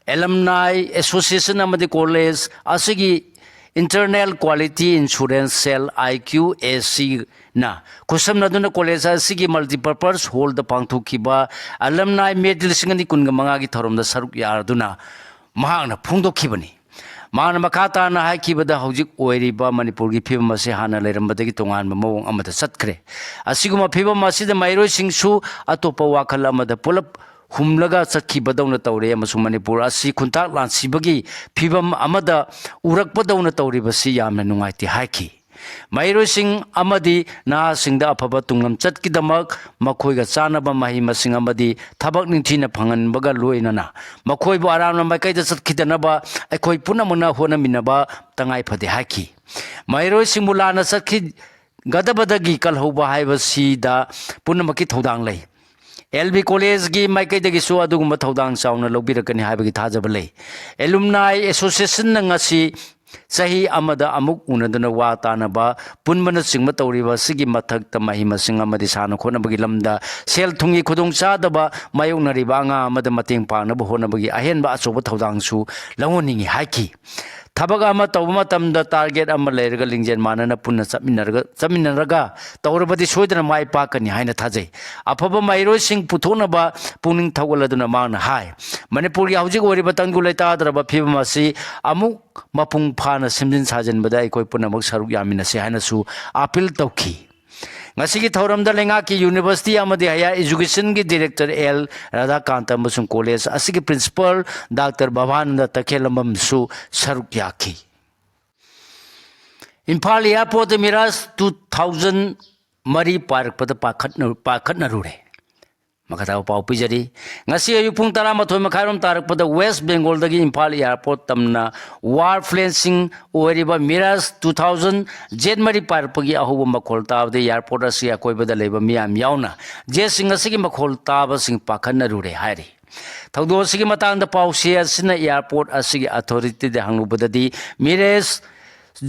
ꯑꯦꯂꯝꯅꯥꯏ ꯑꯦꯁꯣꯁꯤꯌꯦꯁꯟ ꯑꯃꯗꯤ ꯀꯣꯂꯦꯖ ꯑꯁꯤꯒꯤ Internal Quality Assurance Cell, I Q A C, ꯅ ꯈꯨꯠꯁꯝꯅꯗꯨꯅ ꯀꯣꯂꯦꯖ ꯑꯁꯤꯒꯤ multipurpose hall ꯗ ꯄꯥꯡꯊꯣꯛꯈꯤꯕ ꯑꯦꯂꯝꯅꯥꯏ ꯃꯤꯠ ꯂꯤꯁꯤꯡ ꯑꯅꯤ ꯀꯨꯟꯒ ꯃꯉꯥꯒꯤ ꯊꯧꯔꯝꯗ ꯁꯔꯨꯛ ꯌꯥꯗꯨꯅ ꯃꯍꯥꯛꯅ ꯐꯣꯡꯗꯣꯛꯈꯤꯕꯅꯤ꯫ ꯃꯍꯥꯛꯅ ꯃꯈꯥ ꯇꯥꯅ ꯍꯥꯏꯈꯤꯕꯗ, ꯍꯧꯖꯤꯛ ꯑꯣꯏꯔꯤꯕ ꯃꯅꯤꯄꯨꯔꯒꯤ ꯐꯤꯕꯝ ꯑꯁꯤ ꯍꯥꯟꯅ ꯂꯩꯔꯝꯕꯗꯒꯤ ꯇꯣꯉꯥꯟꯕ ꯃꯑꯣꯡ ꯑꯃꯗ ꯆꯠꯈ꯭ꯔꯦ꯫ ꯑꯁꯤꯒꯨꯝꯕ ꯐꯤꯕꯝ ꯑꯁꯤꯗ ꯃꯍꯩꯔꯣꯏꯁꯤꯡꯁꯨ ꯑꯇꯣꯞꯄ ꯋꯥꯈꯜ ꯑꯃꯗ ꯄꯨꯂꯞ ꯍꯨꯝꯂꯒ ꯆꯠꯈꯤꯕꯗꯧꯅ ꯇꯧꯔꯦ ꯑꯃꯁꯨꯡ ꯃꯅꯤꯄꯨꯔ ꯑꯁꯤ ꯈꯨꯟꯇꯥꯛ ꯂꯥꯟꯁꯤꯕꯒꯤ ꯐꯤꯕꯝ ꯑꯃꯗ ꯎꯔꯛꯄꯗꯧꯅ ꯇꯧꯔꯤꯕꯁꯤ ꯌꯥꯝꯅ ꯅꯨꯡꯉꯥꯏꯇꯦ ꯍꯥꯏꯈꯤ꯫ ꯃꯍꯩꯔꯣꯏꯁꯤꯡ ꯑꯃꯗꯤ ꯅꯍꯥꯁꯤꯡꯗ ꯑꯐꯕ ꯇꯨꯡꯂꯝꯆꯠꯀꯤꯗꯃꯛ ꯃꯈꯣꯏꯒ ꯆꯥꯟꯅꯕ ꯃꯍꯩ ꯃꯁꯤꯡ ꯑꯃꯗꯤ ꯊꯕꯛ ꯅꯤꯡꯊꯤꯅ ꯐꯪꯍꯟꯕꯒ ꯂꯣꯏꯅꯅ ꯃꯈꯣꯏꯕꯨ ꯑꯔꯥꯟꯕ ꯃꯥꯏꯀꯩꯗ ꯆꯠꯈꯤꯗꯅꯕ ꯑꯩꯈꯣꯏ ꯄꯨꯝꯅꯃꯛꯅ ꯍꯣꯠꯅꯃꯤꯟꯅꯕ ꯇꯉꯥꯏ ꯐꯗꯦ ꯍꯥꯏꯈꯤ꯫ ꯃꯍꯩꯔꯣꯏꯁꯤꯡꯕꯨ ꯂꯥꯟꯅ ꯆꯠꯈꯤꯒꯗꯕꯗꯒꯤ ꯀꯜꯍꯧꯕ ꯍꯥꯏꯕꯁꯤꯗ ꯄꯨꯝꯅꯃꯛꯀꯤ ꯊꯧꯗꯥꯡ ꯂꯩ꯫ ꯑꯦꯜ ꯕꯤ ꯀꯣꯂꯦꯖꯒꯤ ꯃꯥꯏꯀꯩꯗꯒꯤꯁꯨ ꯑꯗꯨꯒꯨꯝꯕ ꯊꯧꯗꯥꯡ ꯆꯥꯎꯅ ꯂꯧꯕꯤꯔꯛꯀꯅꯤ ꯍꯥꯏꯕꯒꯤ ꯊꯥꯖꯕ ꯂꯩ꯫ ꯑꯦꯂꯨꯝꯅꯥꯏ ꯑꯦꯁꯣꯁꯤꯌꯦꯁꯟꯅ ꯉꯁꯤ ꯆꯍꯤ ꯑꯃꯗ ꯑꯃꯨꯛ ꯎꯅꯗꯨꯅ ꯋꯥ ꯇꯥꯅꯕ ꯄꯨꯟꯕꯅꯆꯤꯡꯕ ꯇꯧꯔꯤꯕ ꯑꯁꯤꯒꯤ ꯃꯊꯛꯇ ꯃꯍꯩ ꯃꯁꯤꯡ ꯑꯃꯗꯤ ꯁꯥꯟꯅ ꯈꯣꯠꯅꯕꯒꯤ ꯂꯝꯗ ꯁꯦꯜ ꯊꯨꯝꯒꯤ ꯈꯨꯗꯣꯡꯆꯥꯗꯕ ꯃꯥꯌꯣꯛꯅꯔꯤꯕ ꯑꯉꯥꯡ ꯑꯃꯗ ꯃꯇꯦꯡ ꯄꯥꯡꯅꯕ ꯍꯣꯠꯅꯕꯒꯤ ꯑꯍꯦꯟꯕ ꯑꯆꯧꯕ ꯊꯧꯗꯥꯡꯁꯨ ꯂꯧꯍꯟꯅꯤꯡꯏ ꯍꯥꯏꯈꯤ꯫ ꯊꯕꯛ ꯑꯃ ꯇꯧꯕ ꯃꯇꯝꯗ ꯇꯥꯔꯒꯦꯠ ꯑꯃ ꯂꯩꯔꯒ ꯂꯤꯡꯖꯦꯜ ꯃꯥꯟꯅꯅ ꯄꯨꯟꯅ ꯆꯠꯃꯤꯟꯅꯔꯒ, ꯆꯠꯃꯤꯟꯅꯔꯒ ꯇꯧꯔꯕꯗꯤ ꯁꯣꯏꯗꯅ ꯃꯥꯏ ꯄꯥꯛꯀꯅꯤ ꯍꯥꯏꯅ ꯊꯥꯖꯩ꯫ ꯑꯐꯕ ꯃꯍꯩꯔꯣꯏꯁꯤꯡ ꯄꯨꯊꯣꯛꯅꯕ ꯄꯨꯛꯅꯤꯡ ꯊꯧꯒꯠꯂꯗꯨꯅ ꯃꯍꯥꯛꯅ ꯍꯥꯏ, ꯃꯅꯤꯄꯨꯔꯒꯤ ꯍꯧꯖꯤꯛ ꯑꯣꯏꯔꯤꯕ ꯇꯪꯗꯨ ꯂꯩꯇꯥꯗ꯭ꯔꯕ ꯐꯤꯕꯝ ꯑꯁꯤ ꯑꯃꯨꯛ ꯃꯄꯨꯡ ꯐꯥꯅ ꯁꯦꯝꯖꯤꯟ ꯁꯥꯖꯤꯟꯕꯗ ꯑꯩꯈꯣꯏ ꯄꯨꯝꯅꯃꯛ ꯁꯔꯨꯛ ꯌꯥꯃꯤꯟꯅꯁꯤ ꯍꯥꯏꯅꯁꯨ ꯑꯥꯄꯤꯜ ꯇꯧꯈꯤ꯫ ꯉꯁꯤꯒꯤ ꯊꯧꯔꯝꯗ ꯂꯩꯉꯥꯛꯀꯤ ꯌꯨꯅꯤꯚꯔꯁꯤꯇꯤ ꯑꯃꯗꯤ ꯍꯥꯌꯔ ꯑꯦꯖꯨꯀꯦꯁꯟꯒꯤ ꯗꯤꯔꯦꯛꯇꯔ ꯑꯦꯜ ꯔꯥꯙꯥꯀꯥꯟꯇ ꯑꯃꯁꯨꯡ ꯀꯣꯂꯦꯖ ꯑꯁꯤꯒꯤ ꯄ꯭ꯔꯤꯟꯁꯤꯄꯥꯜ ꯗꯥꯛꯇꯔ ꯚꯕꯥꯅꯟꯗ ꯇꯈꯦꯜꯂꯝꯕꯝꯁꯨ ꯁꯔꯨꯛ ꯌꯥꯈꯤ꯫ ꯏꯝꯐꯥꯜ ꯑꯦꯌꯥꯔꯄꯣꯔꯠꯇ ꯃꯤꯔꯥꯖ ꯇꯨ ꯊꯥꯎꯖꯟ ꯃꯔꯤ ꯄꯥꯏꯔꯛꯄꯗ ꯄꯥꯈꯠꯅ-, ꯄꯥꯈꯠꯅꯔꯨꯔꯦ꯫ ꯃꯈꯥ ꯇꯥꯕ ꯄꯥꯎ ꯄꯤꯖꯔꯤ꯫ ꯉꯁꯤ ꯑꯌꯨꯛ ꯄꯨꯡ ꯇꯔꯥꯃꯥꯊꯣꯏ ꯃꯈꯥꯏꯔꯣꯝ ꯇꯥꯔꯛꯄꯗ ꯋꯦꯁ ꯕꯦꯡꯒꯣꯜꯗꯒꯤ ꯏꯝꯐꯥꯜ ꯑꯦꯌꯥꯔꯄꯣꯔꯠ ꯇꯝꯅ ꯋꯥꯔ ꯄ꯭ꯂꯦꯟꯁꯤꯡ ꯑꯣꯏꯔꯤꯕ ꯃꯤꯔꯥꯖ ꯇꯨ ꯊꯥꯎꯖꯟ ꯖꯦꯠ ꯃꯔꯤ ꯄꯥꯏꯔꯛꯄꯒꯤ ꯑꯍꯧꯕ ꯃꯈꯣꯜ ꯇꯥꯕꯗ ꯑꯦꯌꯥꯔꯄꯣꯔꯠ ꯑꯁꯤ ꯑꯀꯣꯏꯕꯗ ꯂꯩꯕ ꯃꯤꯌꯥꯝ ꯌꯥꯎꯅ ꯖꯦꯠꯁꯤꯡ ꯑꯁꯤꯒꯤ ꯃꯈꯣꯜ ꯇꯥꯕꯁꯤꯡ ꯄꯥꯈꯠꯅꯔꯨꯔꯦ ꯍꯥꯏꯔꯤ꯫ ꯊꯧꯗꯣꯛ ꯑꯁꯤꯒꯤ ꯃꯇꯥꯡꯗ ꯄꯥꯎꯆꯦ ꯑꯁꯤꯅ ꯑꯦꯌꯥꯔꯄꯣꯔꯠ ꯑꯁꯤꯒꯤ ꯑꯊꯣꯔꯤꯇꯤꯗ ꯍꯪꯂꯨꯕꯗꯗꯤ, ꯃꯤꯔꯦꯖ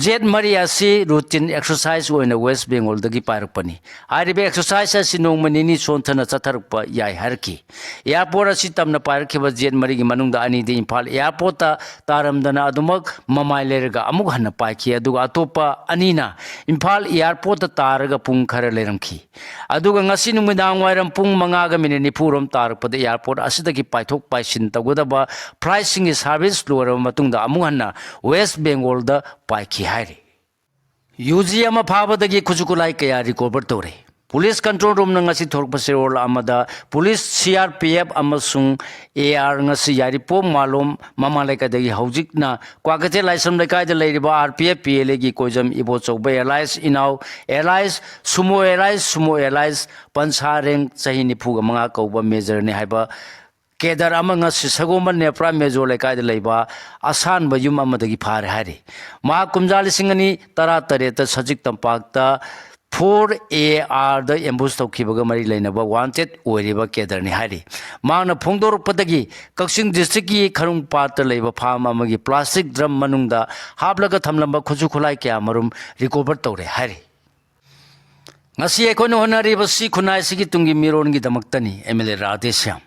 ꯖꯦꯠ ꯃꯔꯤ ꯑꯁꯤ ꯔꯨꯇꯤꯟ ꯑꯦꯛꯁꯔꯁꯥꯏꯖ ꯑꯣꯏꯅ ꯋꯦꯁ ꯕꯦꯡꯒꯣꯜꯗꯒꯤ ꯄꯥꯏꯔꯛꯄꯅꯤ꯫ ꯍꯥꯏꯔꯤꯕ ꯑꯦꯛꯁꯔꯁꯥꯏꯖ ꯑꯁꯤ ꯅꯣꯡꯃ ꯅꯤꯅꯤ ꯁꯣꯟꯊꯅ ꯆꯠꯊꯔꯛꯄ ꯌꯥꯏ ꯍꯥꯏꯔꯛꯈꯤ꯫ ꯑꯦꯌꯥꯔꯄꯣꯔꯠ ꯑꯁꯤ ꯇꯝꯅ ꯄꯥꯏꯔꯛꯈꯤꯕ ꯖꯦꯠ ꯃꯔꯤꯒꯤ ꯃꯅꯨꯡꯗ ꯑꯅꯤꯗꯤ ꯏꯝꯐꯥꯜ ꯑꯦꯌꯥꯔꯄꯣꯔꯠꯇ ꯇꯥꯔꯝꯗꯅ ꯑꯗꯨꯃꯛ ꯃꯃꯥꯏ ꯂꯩꯔꯒ ꯑꯃꯨꯛ ꯍꯟꯅ ꯄꯥꯏꯈꯤ, ꯑꯗꯨꯒ ꯑꯇꯣꯞꯄ ꯑꯅꯤꯅ ꯏꯝꯐꯥꯜ ꯑꯦꯌꯥꯔꯄꯣꯔꯠꯇ ꯇꯥꯔꯒ ꯄꯨꯡ ꯈꯔ ꯂꯩꯔꯝꯈꯤ꯫ ꯑꯗꯨꯒ ꯉꯁꯤ ꯅꯨꯃꯤꯗꯥꯡ ꯋꯥꯏꯔꯝ ꯄꯨꯡ ꯃꯉꯥꯒ ꯃꯤꯅꯤꯠ ꯅꯤꯐꯨ ꯔꯣꯝ ꯇꯥꯔꯛꯄꯗ ꯑꯦꯌꯥꯔꯄꯣꯔꯠ ꯑꯁꯤꯗꯒꯤ ꯄꯥꯏꯊꯣꯛ ꯄꯥꯏꯁꯤꯟ ꯇꯧꯒꯗꯕ ꯐ꯭ꯂꯥꯏꯠꯁꯤꯡꯒꯤ ꯁꯥꯔꯚꯤꯁ ꯂꯣꯏꯔꯕ ꯃꯇꯨꯡꯗ ꯑꯃꯨꯛ ꯍꯟꯅ ꯋꯦꯁ ꯕꯦꯡꯒꯣꯜꯗ ꯄꯥꯏꯈꯤ ꯍꯥꯏꯔꯤ꯫ ꯌꯨ ꯖꯤ ꯑꯃ ꯐꯥꯕꯗꯒꯤ ꯈꯨꯠꯁꯨ ꯈꯨꯠꯂꯥꯏ ꯀꯌꯥ ꯔꯤꯀꯣꯚꯔ ꯇꯧꯔꯦ꯫ ꯄꯨꯂꯤꯁ ꯀꯟꯇ꯭ꯔꯣꯜ ꯔꯨꯝꯅ ꯉꯁꯤ ꯊꯣꯔꯛꯄ ꯆꯦꯔꯣꯜ ꯑꯃꯗ police C R P F ꯑꯃꯁꯨꯡ ꯑꯦ ꯑꯥꯔ ꯉꯁꯤ ꯌꯥꯏꯔꯤꯄꯣꯛ ꯃꯥꯂꯣꯝ ꯃꯃꯥ ꯂꯩꯀꯥꯏꯗꯒꯤ ꯍꯧꯖꯤꯛꯅ ꯀ꯭ꯋꯥꯀꯩꯊꯦꯜ ꯂꯥꯏꯁ꯭ꯔꯝ ꯂꯩꯀꯥꯏꯗ ꯂꯩꯔꯤꯕ R P F P L ꯑꯦꯒꯤ ꯀꯣꯏꯖꯝ ꯏꯕꯣꯆꯧꯕ ꯑꯦꯂꯥꯏꯁ ꯏꯅꯥꯎ ꯑꯦꯂꯥꯏꯁ ꯁꯨꯃꯣ ꯑꯦꯂꯥꯏꯁ ꯁꯨꯃꯣ ꯑꯦꯂꯥꯏꯁ ꯄꯟꯁꯥꯔꯦꯡ ꯆꯍꯤ ꯅꯤꯐꯨꯒ ꯃꯉꯥ ꯀꯧꯕ ꯃꯦꯖꯔꯅꯤ ꯍꯥꯏꯕ ꯀꯦꯗꯔ ꯑꯃ ꯉꯁꯤ ꯁꯒꯣꯜꯕꯟ ꯅꯦꯄ꯭ꯔꯥ ꯃꯦꯖꯣ ꯂꯩꯀꯥꯏꯗ ꯂꯩꯕ ꯑꯁꯥꯟꯕ ꯌꯨꯝ ꯑꯃꯗꯒꯤ ꯐꯥꯔꯦ ꯍꯥꯏꯔꯤ꯫ ꯃꯍꯥꯛ ꯀꯨꯝꯖꯥ ꯂꯤꯁꯤꯡ ꯑꯅꯤ ꯇꯔꯥ ꯇꯔꯦꯠꯇ ꯁꯖꯤꯛ ꯇꯝꯄꯥꯛꯇ ꯐꯣꯔ ꯑꯦ ꯑꯥꯔꯗ ꯑꯦꯝꯕꯨꯁ ꯇꯧꯈꯤꯕꯒ ꯃꯔꯤ ꯂꯩꯅꯕ ꯋꯥꯟꯇꯦꯠ ꯑꯣꯏꯔꯤꯕ ꯀꯦꯗꯔꯅꯤ ꯍꯥꯏꯔꯤ꯫ ꯃꯍꯥꯛꯅ ꯐꯣꯡꯗꯣꯔꯛꯄꯗꯒꯤ ꯀꯛꯆꯤꯡ ꯗꯤꯁꯇ꯭ꯔꯤꯛꯀꯤ ꯈꯔꯨꯡꯄꯥꯠꯇ ꯂꯩꯕ ꯐꯥꯔꯝ ꯑꯃꯒꯤ ꯄ꯭ꯂꯥꯁꯇꯤꯛ ꯗ꯭ꯔꯝ ꯃꯅꯨꯡꯗ ꯍꯥꯞꯂꯒ ꯊꯝꯂꯝꯕ ꯈꯨꯠꯁꯨ ꯈꯨꯠꯂꯥꯏ ꯀꯌꯥ ꯃꯔꯨꯝ ꯔꯤꯀꯣꯚꯔ ꯇꯧꯔꯦ ꯍꯥꯏꯔꯤ꯫ ꯉꯁꯤ ꯑꯩꯈꯣꯏꯅ ꯍꯣꯠꯅꯔꯤꯕꯁꯤ ꯈꯨꯟꯅꯥꯏꯁꯤꯒꯤ ꯇꯨꯡꯒꯤ ꯃꯤꯔꯣꯟꯒꯤꯗꯃꯛꯇꯅꯤ, ꯑꯦꯝ ꯑꯦꯜ ꯑꯦ ꯔꯥꯙꯦꯁ꯭ꯌꯥꯝ꯫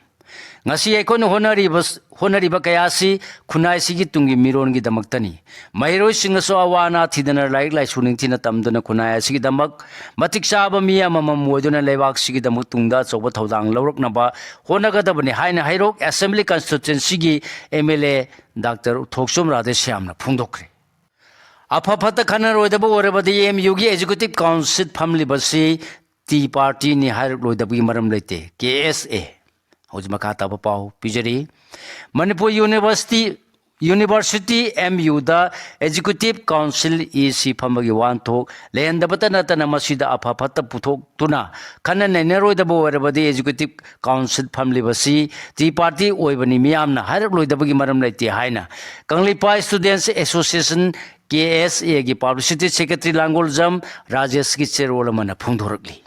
ꯉꯁꯤ ꯑꯩꯈꯣꯏꯅ ꯍꯣꯠꯅꯔꯤꯕ, ꯍꯣꯠꯅꯔꯤꯕ ꯀꯌꯥ ꯑꯁꯤ ꯈꯨꯟꯅꯥꯏꯁꯤꯒꯤ ꯇꯨꯡꯒꯤ ꯃꯤꯔꯣꯟꯒꯤꯗꯃꯛꯇꯅꯤ꯫ ꯃꯍꯩꯔꯣꯏꯁꯤꯡꯅꯁꯨ ꯑꯋꯥ ꯑꯅꯥ ꯊꯤꯗꯅ ꯂꯥꯏꯔꯤꯛ ꯂꯥꯏꯁꯨ ꯅꯤꯡꯊꯤꯅ ꯇꯝꯗꯨꯅ ꯈꯨꯟꯅꯥꯏ ꯑꯁꯤꯒꯤꯗꯃꯛ ꯃꯇꯤꯛ ꯆꯥꯕ ꯃꯤ ꯑꯃꯃꯝ ꯑꯣꯏꯗꯨꯅ ꯂꯩꯕꯥꯛꯁꯤꯒꯤꯗꯃꯛ ꯇꯨꯡꯗ ꯑꯆꯧꯕ ꯊꯧꯗꯥꯡ ꯂꯧꯔꯛꯅꯕ ꯍꯣꯠꯅꯒꯗꯕꯅꯤ ꯍꯥꯏꯅ ꯍꯩꯔꯣꯛ ꯑꯦꯁꯦꯝꯕ꯭ꯂꯤ ꯀꯟꯁꯇꯤꯇ꯭ꯋꯦꯟꯁꯤꯒꯤ ꯑꯦꯝ ꯑꯦꯜ ꯑꯦ ꯗꯥꯛꯇꯔ ꯎꯊꯣꯛꯆꯣꯝ ꯔꯥꯙꯦꯁ꯭ꯌꯥꯝꯅ ꯐꯣꯡꯗꯣꯛꯈ꯭ꯔꯦ꯫ ꯑꯐ ꯐꯠꯇ ꯈꯟꯅꯔꯣꯏꯗꯕ ꯑꯣꯏꯔꯕꯗꯤ ꯑꯦꯝ ꯌꯨꯒꯤ ꯑꯦꯛꯖꯤꯀ꯭ꯌꯨꯇꯤꯚ ꯀꯥꯎꯟꯁꯤꯜ ꯐꯝꯂꯤꯕꯁꯤ ꯇꯤ ꯄꯥꯔꯇꯤꯅꯤ ꯍꯥꯏꯔꯛꯂꯣꯏꯗꯕꯒꯤ ꯃꯔꯝ ꯂꯩꯇꯦ, ꯀꯦ ꯑꯦꯁ ꯑꯦ꯫ ꯍꯧꯖꯤꯛ ꯃꯈꯥ ꯇꯥꯕ ꯄꯥꯎ ꯄꯤꯖꯔꯤ꯫ ꯃꯅꯤꯄꯨꯔ ꯌꯨꯅꯤꯚꯔꯁꯤꯇꯤ, University, M Uꯗ Executive Council, E C ꯐꯝꯕꯒꯤ ꯋꯥꯍꯟꯊꯣꯛ ꯂꯩꯍꯟꯗꯕꯇ ꯅꯠꯇꯅ, ꯃꯁꯤꯗ ꯑꯐ ꯐꯠꯇ ꯄꯨꯊꯣꯛꯇꯨꯅ ꯈꯟꯅ ꯅꯩꯅꯔꯣꯏꯗꯕ ꯑꯣꯏꯔꯕꯗꯤ, Executive Council ꯐꯝꯂꯤꯕꯁꯤ Triparty ꯑꯣꯏꯕꯅꯤ, ꯃꯤꯌꯥꯝꯅ ꯍꯥꯏꯔꯛꯂꯣꯏꯗꯕꯒꯤ ꯃꯔꯝ ꯂꯩꯇꯦ ꯍꯥꯏꯅ Kangleipak Students Association, K S Aꯒꯤ Publicity Secretary ꯂꯥꯡꯒꯣꯜꯖꯝ ꯔꯥꯖꯦꯁꯀꯤ ꯆꯦꯔꯣꯜ ꯑꯃꯅ ꯐꯣꯡꯗꯣꯔꯛꯂꯤ꯫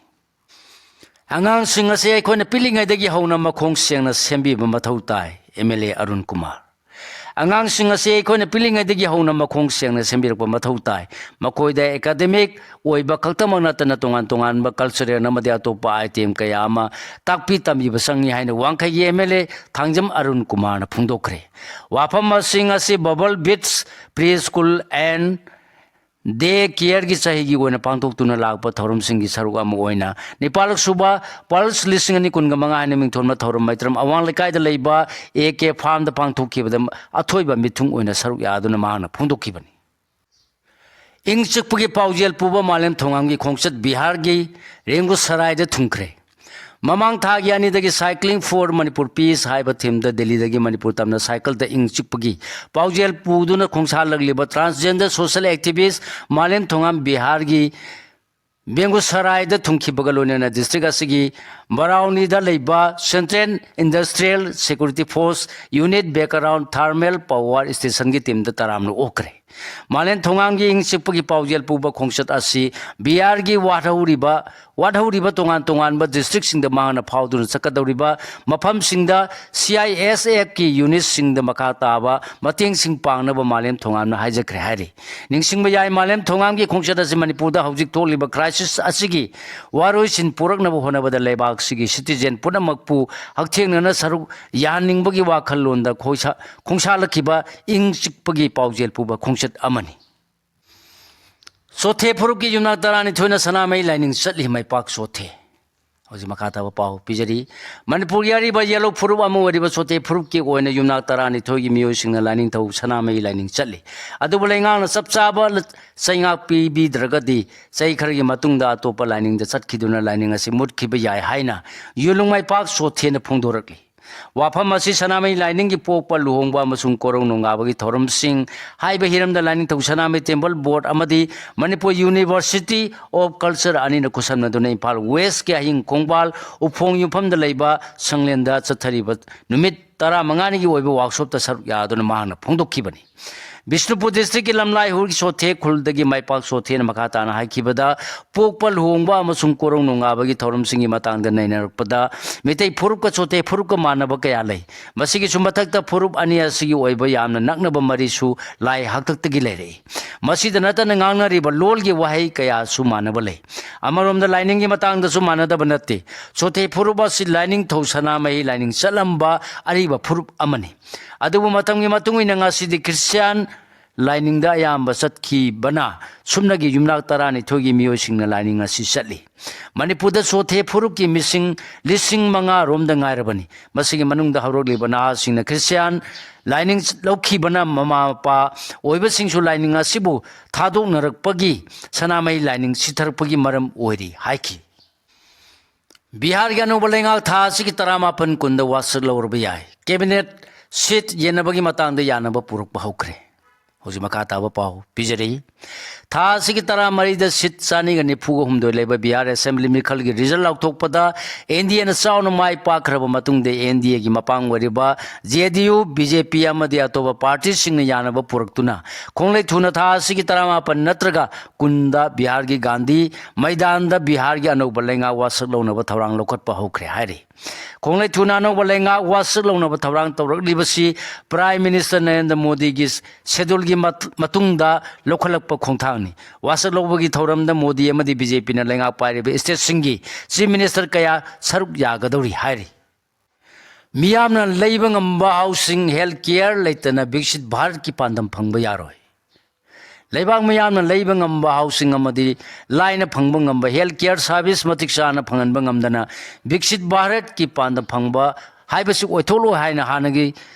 ꯑꯉꯥꯡꯁꯤꯡ ꯑꯁꯤ ꯑꯩꯈꯣꯏꯅ ꯄꯤꯛꯂꯤꯉꯩꯗꯒꯤ ꯍꯧꯅ ꯃꯈꯣꯡ ꯁꯦꯡꯅ ꯁꯦꯝꯕꯤꯕ ꯃꯊꯧ ꯇꯥꯏ, M L A Arun Kumar. ꯑꯉꯥꯡꯁꯤꯡ ꯑꯁꯤ ꯑꯩꯈꯣꯏꯅ ꯄꯤꯛꯂꯤꯉꯩꯗꯒꯤ ꯍꯧꯅ ꯃꯈꯣꯡ ꯁꯦꯡꯅ ꯁꯦꯝꯕꯤꯔꯛꯄ ꯃꯊꯧ ꯇꯥꯏ꯫ ꯃꯈꯣꯏꯗ academic ꯑꯣꯏꯕ ꯈꯛꯇꯃꯛ ꯅꯠꯇꯅ, ꯇꯣꯉꯥꯟ ꯇꯣꯉꯥꯟꯕ cultural ꯑꯃꯗꯤ ꯑꯇꯣꯞꯄ item ꯀꯌꯥ ꯑꯃ ꯇꯥꯛꯄꯤ ꯇꯝꯕꯤꯕ ꯆꯪꯏ ꯍꯥꯏꯅ ꯋꯥꯡꯈꯩꯒꯤ M L A Thangjam Arun ꯀꯨꯃꯥꯔꯅ ꯐꯣꯡꯗꯣꯛꯈ꯭ꯔꯦ꯫ ꯋꯥꯐꯝꯁꯤꯡ ꯑꯁꯤ Bubble Beats Preschool and Day Careꯒꯤ ꯆꯍꯤꯒꯤ ꯑꯣꯏꯅ ꯄꯥꯡꯊꯣꯛꯇꯨꯅ ꯂꯥꯛꯄ ꯊꯧꯔꯝꯁꯤꯡꯒꯤ ꯁꯔꯨꯛ ꯑꯃ ꯑꯣꯏꯅ ꯅꯤꯄꯥꯜꯂꯛ ꯁꯨꯕ Pulse ꯂꯤꯁꯤꯡ ꯑꯅꯤ ꯀꯨꯟꯒ ꯃꯉꯥ ꯍꯥꯏꯅ ꯃꯤꯡꯊꯣꯟꯕ ꯊꯧꯔꯝ ꯃꯩꯇ꯭ꯔꯝ ꯑꯋꯥꯡ ꯂꯩꯀꯥꯏꯗ ꯂꯩꯕ A K farmꯗ ꯄꯥꯡꯊꯣꯛꯈꯤꯕꯗ ꯑꯊꯣꯏꯕ ꯃꯤꯊꯨꯡ ꯑꯣꯏꯅ ꯁꯔꯨꯛ ꯌꯥꯗꯨꯅ ꯃꯍꯥꯛꯅ ꯐꯣꯡꯗꯣꯛꯈꯤꯕꯅꯤ꯫ ꯏꯪ ꯆꯤꯛꯄꯒꯤ ꯄꯥꯎꯖꯦꯜ ꯄꯨꯕ ꯃꯥꯂꯦꯝ ꯊꯣꯉꯥꯝꯒꯤ ꯈꯣꯡꯆꯠ ꯕꯤꯍꯥꯔꯒꯤ ꯔꯦꯡꯒꯨꯁꯔꯥꯏꯗ ꯊꯨꯡꯈ꯭ꯔꯦ꯫ ꯃꯃꯥꯡ ꯊꯥꯒꯤ ꯑꯅꯤꯗꯒꯤ Cycling for Manipur Peace ꯍꯥꯏꯕ themeꯗ ꯗꯦꯜꯂꯤꯗꯒꯤ ꯃꯅꯤꯄꯨꯔ ꯇꯝꯅ cycleꯗ ꯏꯪ ꯆꯤꯛꯄꯒꯤ ꯄꯥꯎꯖꯦꯜ ꯄꯨꯗꯨꯅ ꯈꯣꯡꯁꯥꯜꯂꯛꯂꯤꯕ transgender social activist ꯃꯥꯂꯦꯝ ꯊꯣꯉꯥꯝ ꯕꯤꯍꯥꯔꯒꯤ ꯕꯦꯡꯒꯨꯁꯔꯥꯏꯗ ꯊꯨꯡꯈꯤꯕꯒ ꯂꯣꯏꯅꯅ district ꯑꯁꯤꯒꯤ ꯕꯔꯥꯎꯅꯤꯗ ꯂꯩꯕ Central Industrial Security Force Unit Background Thermal Power Stationꯒꯤ teamꯗ ꯇꯔꯥꯝꯅ ꯑꯣꯛꯈ꯭ꯔꯦ꯫ ꯃꯥꯂꯦꯝ ꯊꯣꯉꯥꯝꯒꯤ ꯏꯪ ꯆꯤꯛꯄꯒꯤ ꯄꯥꯎꯖꯦꯜ ꯄꯨꯕ ꯈꯣꯡꯆꯠ ꯑꯁꯤ ꯕꯤꯍꯥꯔꯒꯤ ꯋꯥꯠꯍꯧꯔꯤꯕ, ꯋꯥꯠꯍꯧꯔꯤꯕ ꯇꯣꯉꯥꯟ ꯇꯣꯉꯥꯟꯕ districtꯁꯤꯡꯗ ꯃꯍꯥꯛꯅ ꯐꯥꯎꯗꯨꯅ ꯆꯠꯀꯗꯧꯔꯤꯕ ꯃꯐꯝꯁꯤꯡꯗ C I S Fꯀꯤ unitꯁꯤꯡꯗ ꯃꯈꯥ ꯇꯥꯕ ꯃꯇꯦꯡꯁꯤꯡ ꯄꯥꯡꯅꯕ ꯃꯥꯂꯦꯝ ꯊꯣꯉꯥꯝꯅ ꯍꯥꯏꯖꯈ꯭ꯔꯦ ꯍꯥꯏꯔꯤ꯫ ꯅꯤꯡꯁꯤꯡꯕ ꯌꯥꯏ, ꯃꯥꯂꯦꯝ ꯊꯣꯉꯥꯝꯒꯤ ꯈꯣꯡꯆꯠ ꯑꯁꯤ ꯃꯅꯤꯄꯨꯔꯗ ꯍꯧꯖꯤꯛ ꯊꯣꯛꯂꯤꯕ crisis ꯑꯁꯤꯒꯤ ꯋꯥꯔꯣꯏꯁꯤꯟ ꯄꯨꯔꯛꯅꯕ ꯍꯣꯠꯅꯕꯗ ꯂꯩꯕꯥꯛꯁꯤꯒꯤ citizen ꯄꯨꯝꯅꯃꯛꯄꯨ ꯍꯛꯊꯦꯡꯅꯅ ꯁꯔꯨꯛ ꯌꯥꯍꯟꯅꯤꯡꯕꯒꯤ ꯋꯥꯈꯜꯂꯣꯟꯗ ꯈꯣꯏꯁꯥ-, ꯈꯣꯡꯁꯥꯜꯂꯛꯈꯤꯕ ꯏꯪ ꯆꯤꯛꯄꯒꯤ ꯄꯥꯎꯖꯦꯜ ꯄꯨꯕ ꯈꯣꯡꯆꯠ ꯑꯃꯅꯤ꯫ ꯆꯣꯊꯦ ꯐꯨꯔꯨꯞꯀꯤ ꯌꯨꯝꯅꯥꯛ ꯇꯔꯥꯅꯤꯊꯣꯏꯅ ꯁꯅꯥꯃꯍꯤ ꯂꯥꯏꯅꯤꯡ ꯆꯠꯂꯤ ꯃꯥꯏꯄꯥꯛ ꯆꯣꯊꯦ꯫ ꯍꯧꯖꯤꯛ ꯃꯈꯥ ꯇꯥꯕ ꯄꯥꯎ ꯄꯤꯖꯔꯤ꯫ ꯃꯅꯤꯄꯨꯔꯒꯤ ꯑꯔꯤꯕ ꯌꯦꯜꯂꯧ ꯐꯨꯔꯨꯞ ꯑꯃ ꯑꯣꯏꯔꯤꯕ ꯆꯣꯊꯦ ꯐꯨꯔꯨꯞꯀꯤ ꯑꯣꯏꯅ ꯌꯨꯝꯅꯥꯛ ꯇꯔꯥꯅꯤꯊꯣꯏꯒꯤ ꯃꯤꯑꯣꯏꯁꯤꯡꯅ ꯂꯥꯏꯅꯤꯡꯊꯧ ꯁꯅꯥꯃꯍꯤ ꯂꯥꯏꯅꯤꯡ ꯆꯠꯂꯤ꯫ ꯑꯗꯨꯕꯨ ꯂꯩꯉꯥꯛꯅ ꯆꯞ ꯆꯥꯕ ꯂ-, ꯆꯩꯉꯥꯛ ꯄꯤꯕꯤꯗ꯭ꯔꯒꯗꯤ ꯆꯍꯤ ꯈꯔꯒꯤ ꯃꯇꯨꯡꯗ ꯑꯇꯣꯞꯄ ꯂꯥꯏꯅꯤꯡꯗ ꯆꯠꯈꯤꯗꯨꯅ ꯂꯥꯏꯅꯤꯡ ꯑꯁꯤ ꯃꯨꯠꯈꯤꯕ ꯌꯥꯏ ꯍꯥꯏꯅ ꯌꯨꯂꯨꯡꯃꯥꯏꯄꯥꯛ ꯆꯣꯊꯦꯅ ꯐꯣꯡꯗꯣꯔꯛꯂꯤ꯫ ꯋꯥꯐꯝ ꯑꯁꯤ ꯁꯅꯥꯃꯍꯤ ꯂꯥꯏꯅꯤꯡꯒꯤ ꯄꯣꯛꯄ, ꯂꯨꯍꯣꯡꯕ ꯑꯃꯁꯨꯡ ꯀꯣꯔꯧ ꯅꯣꯡꯉꯥꯕꯒꯤ ꯊꯧꯔꯝꯁꯤꯡ ꯍꯥꯏꯕ ꯍꯤꯔꯝꯗ ꯂꯥꯏꯅꯤꯡꯊꯧ ꯁꯅꯥꯃꯍꯤ Temple Board ꯑꯃꯗꯤ Manipur University of Culture ꯑꯅꯤꯅ ꯈꯨꯠꯁꯝꯅꯗꯨꯅ ꯏꯝꯐꯥꯜ Westꯀꯤ ꯍꯌꯤꯡ ꯈꯣꯡꯕꯥꯜ ꯎꯐꯣꯡ ꯌꯨꯝꯐꯝꯗ ꯂꯩꯕ ꯁꯪꯂꯦꯟꯗ ꯆꯠꯊꯔꯤꯕ ꯅꯨꯃꯤꯠ ꯇꯔꯥꯃꯉꯥꯅꯤꯒꯤ ꯑꯣꯏꯕ workshopꯇ ꯁꯔꯨꯛ ꯌꯥꯗꯨꯅ ꯃꯍꯥꯛꯅ ꯐꯣꯡꯗꯣꯛꯈꯤꯕꯅꯤ꯫ ꯕꯤꯁꯅꯨꯄꯨꯔ districtꯀꯤ ꯂꯝꯂꯥꯏ ꯍꯨꯔꯒꯤ ꯆꯣꯊꯦ ꯈꯨꯜꯗꯒꯤ ꯃꯥꯏꯄꯥꯛ ꯆꯣꯊꯦꯅ ꯃꯈꯥ ꯇꯥꯅ ꯍꯥꯏꯈꯤꯕꯗ, ꯄꯣꯛꯄ, ꯂꯨꯍꯣꯡꯕ ꯑꯃꯁꯨꯡ ꯀꯣꯔꯧ ꯅꯣꯡꯉꯥꯕꯒꯤ ꯊꯧꯔꯝꯁꯤꯡꯒꯤ ꯃꯇꯥꯡꯗ ꯅꯩꯅꯔꯛꯄꯗ, ꯃꯤꯇꯩ ꯐꯨꯔꯨꯞꯀ ꯆꯣꯊꯦ ꯐꯨꯔꯨꯞꯀ ꯃꯥꯟꯅꯕ ꯀꯌꯥ ꯂꯩ꯫ ꯃꯁꯤꯒꯤꯁꯨ ꯃꯊꯛꯇ ꯐꯨꯔꯨꯞ ꯑꯅꯤ ꯑꯁꯤꯒꯤ ꯑꯣꯏꯕ ꯌꯥꯝꯅ ꯅꯛꯅꯕ ꯃꯔꯤꯁꯨ ꯂꯥꯏ ꯍꯥꯛꯇꯛꯇꯒꯤ ꯂꯩꯔꯛꯏ꯫ ꯃꯁꯤꯗ ꯅꯠꯇꯅ ꯉꯥꯡꯅꯔꯤꯕ ꯂꯣꯜꯒꯤ ꯋꯥꯍꯩ ꯀꯌꯥꯁꯨ ꯃꯥꯟꯅꯕ ꯂꯩ꯫ ꯑꯃꯔꯣꯝꯗ ꯂꯥꯏꯅꯤꯡꯒꯤ ꯃꯇꯥꯡꯗꯁꯨ ꯃꯥꯟꯅꯗꯕ ꯅꯠꯇꯦ꯫ ꯆꯣꯊꯦ ꯐꯨꯔꯨꯞ ꯑꯁꯤ ꯂꯥꯏꯅꯤꯡꯊꯧ ꯁꯅꯥꯃꯍꯤ ꯂꯥꯏꯅꯤꯡ ꯆꯠꯂꯝꯕ ꯑꯔꯤꯕ ꯐꯨꯔꯨꯞ ꯑꯃꯅꯤ꯫ ꯑꯗꯨꯕꯨ ꯃꯇꯝꯒꯤ ꯃꯇꯨꯡ ꯏꯟꯅ ꯉꯁꯤꯗꯤ ꯈ꯭ꯔꯤꯁꯇꯤꯌꯥꯟ ꯂꯥꯏꯅꯤꯡꯗ ꯑꯌꯥꯝꯕ ꯆꯠꯈꯤꯕꯅ ꯁꯨꯞꯅꯒꯤ ꯌꯨꯝꯅꯥꯛ ꯇꯔꯥꯅꯤꯊꯣꯏꯒꯤ ꯃꯤꯑꯣꯏꯁꯤꯡꯅ ꯂꯥꯏꯅꯤꯡ ꯑꯁꯤ ꯆꯠꯂꯤ꯫ ꯃꯅꯤꯄꯨꯔꯗ ꯆꯣꯊꯦ ꯐꯨꯔꯨꯞꯀꯤ ꯃꯤꯁꯤꯡ ꯂꯤꯁꯤꯡ ꯃꯉꯥ ꯔꯣꯝꯗ ꯉꯥꯏꯔꯕꯅꯤ꯫ ꯃꯁꯤꯒꯤ ꯃꯅꯨꯡꯗ ꯍꯧꯔꯛꯂꯤꯕ ꯅꯍꯥꯁꯤꯡꯅ ꯈ꯭ꯔꯤꯁꯇꯤꯌꯥꯟ ꯂꯥꯏꯅꯤꯡ ꯂꯧꯈꯤꯕꯅ ꯃꯃꯥ ꯃꯄꯥ ꯑꯣꯏꯕꯁꯤꯡꯁꯨ ꯂꯥꯏꯅꯤꯡ ꯑꯁꯤꯕꯨ ꯊꯥꯗꯣꯛꯅꯔꯛꯄꯒꯤ, ꯁꯅꯥꯃꯍꯤ ꯂꯥꯏꯅꯤꯡ ꯁꯤꯊꯔꯛꯄꯒꯤ ꯃꯔꯝ ꯑꯣꯏꯔꯤ ꯍꯥꯏꯈꯤ꯫ ꯕꯤꯍꯥꯔꯒꯤ ꯑꯅꯧꯕ ꯂꯩꯉꯥꯛ ꯊꯥ ꯑꯁꯤꯒꯤ ꯇꯔꯥꯃꯥꯄꯟ ꯀꯨꯟꯗ ꯋꯥꯁꯛ ꯂꯧꯔꯕ ꯌꯥꯏ꯫ Cabinet seat ꯌꯦꯟꯅꯕꯒꯤ ꯃꯇꯥꯡꯗ ꯌꯥꯅꯕ ꯄꯨꯔꯛꯄ ꯍꯧꯈ꯭ꯔꯦ꯫ ꯍꯧꯖꯤꯛ ꯃꯈꯥ ꯇꯥꯕ ꯄꯥꯎ ꯄꯤꯖꯔꯤ꯫ ꯊꯥ ꯑꯁꯤꯒꯤ ꯇꯔꯥꯃꯔꯤꯗ seat ꯆꯥꯅꯤꯒ ꯅꯤꯐꯨꯒ ꯍꯨꯝꯗꯣꯏ ꯂꯩꯕ ꯕꯤꯍꯥꯔ assembly ꯃꯤꯈꯜꯒꯤ result ꯂꯥꯎꯊꯣꯛꯄꯗ NDAꯅ ꯆꯥꯎꯅ ꯃꯥꯏ ꯄꯥꯛꯈ꯭ꯔꯕ ꯃꯇꯨꯡꯗ NDAꯒꯤ ꯃꯄꯥꯡ ꯑꯣꯏꯔꯤꯕ JDU, BJP ꯑꯃꯗꯤ ꯑꯇꯣꯞꯄ partyꯁꯤꯡꯅ ꯌꯥꯅꯕ ꯄꯨꯔꯛꯇꯨꯅ ꯈꯣꯡꯂꯩ ꯊꯨꯅ ꯊꯥ ꯑꯁꯤꯒꯤ ꯇꯔꯥꯃꯥꯄꯟ ꯅꯠꯇ꯭ꯔꯒ ꯀꯨꯟꯗ ꯕꯤꯍꯥꯔꯒꯤ ꯒꯥꯟꯙꯤ ꯃꯩꯗꯥꯟꯗ ꯕꯤꯍꯥꯔꯒꯤ ꯑꯅꯧꯕ ꯂꯩꯉꯥꯛ ꯋꯥꯁꯛ ꯂꯧꯅꯕ ꯊꯧꯔꯥꯡ ꯂꯧꯈꯠꯄ ꯍꯧꯈ꯭ꯔꯦ ꯍꯥꯏꯔꯤ꯫ ꯈꯣꯡꯂꯩ ꯊꯨꯅ ꯑꯅꯧꯕ ꯂꯩꯉꯥꯛ ꯋꯥꯁꯛ ꯂꯧꯅꯕ ꯊꯧꯔꯥꯡ ꯇꯧꯔꯛꯂꯤꯕꯁꯤ Prime Minister ꯅꯔꯦꯟꯗ꯭ꯔ ꯃꯣꯗꯤꯒꯤ scheduleꯒꯤ ꯃꯠ-, ꯃꯇꯨꯡꯗ ꯂꯧꯈꯠꯂꯛꯄ ꯈꯣꯡꯊꯥꯡꯅꯤ꯫ ꯋꯥꯁꯛ ꯂꯧꯕꯒꯤ ꯊꯧꯔꯝꯗ ꯃꯣꯗꯤ ꯑꯃꯗꯤ BJPꯅ ꯂꯩꯉꯥꯛ ꯄꯥꯏꯔꯤꯕ stateꯁꯤꯡꯒꯤ chief minister ꯀꯌꯥ ꯁꯔꯨꯛ ꯌꯥꯒꯗꯧꯔꯤ ꯍꯥꯏꯔꯤ꯫ ꯃꯤꯌꯥꯝꯅ ꯂꯩꯕ ꯉꯝꯕ housing, health care ꯂꯩꯇꯅ ꯕꯤꯛꯁꯤꯠ ꯚꯥꯔꯠꯀꯤ ꯄꯥꯟꯗꯝ ꯐꯪꯕ ꯌꯥꯔꯣꯏ꯫ ꯂꯩꯕꯥꯛ ꯃꯤꯌꯥꯝꯅ ꯂꯩꯕ ꯉꯝꯕ housing ꯑꯃꯗꯤ ꯂꯥꯏꯅ ꯐꯪꯕ ꯉꯝꯕ health care service ꯃꯇꯤꯛ ꯆꯥꯅ ꯐꯪꯍꯟꯕ ꯉꯝꯗꯅ ꯕꯤꯛꯁꯤꯠ ꯚꯥꯔꯠꯀꯤ ꯄꯥꯟꯗꯝ ꯐꯪꯕ ꯍꯥꯏꯕꯁꯤ ꯑꯣꯏꯊꯣꯛꯂꯣꯏ ꯍꯥꯏꯅ ꯍꯥꯟꯅꯒꯤ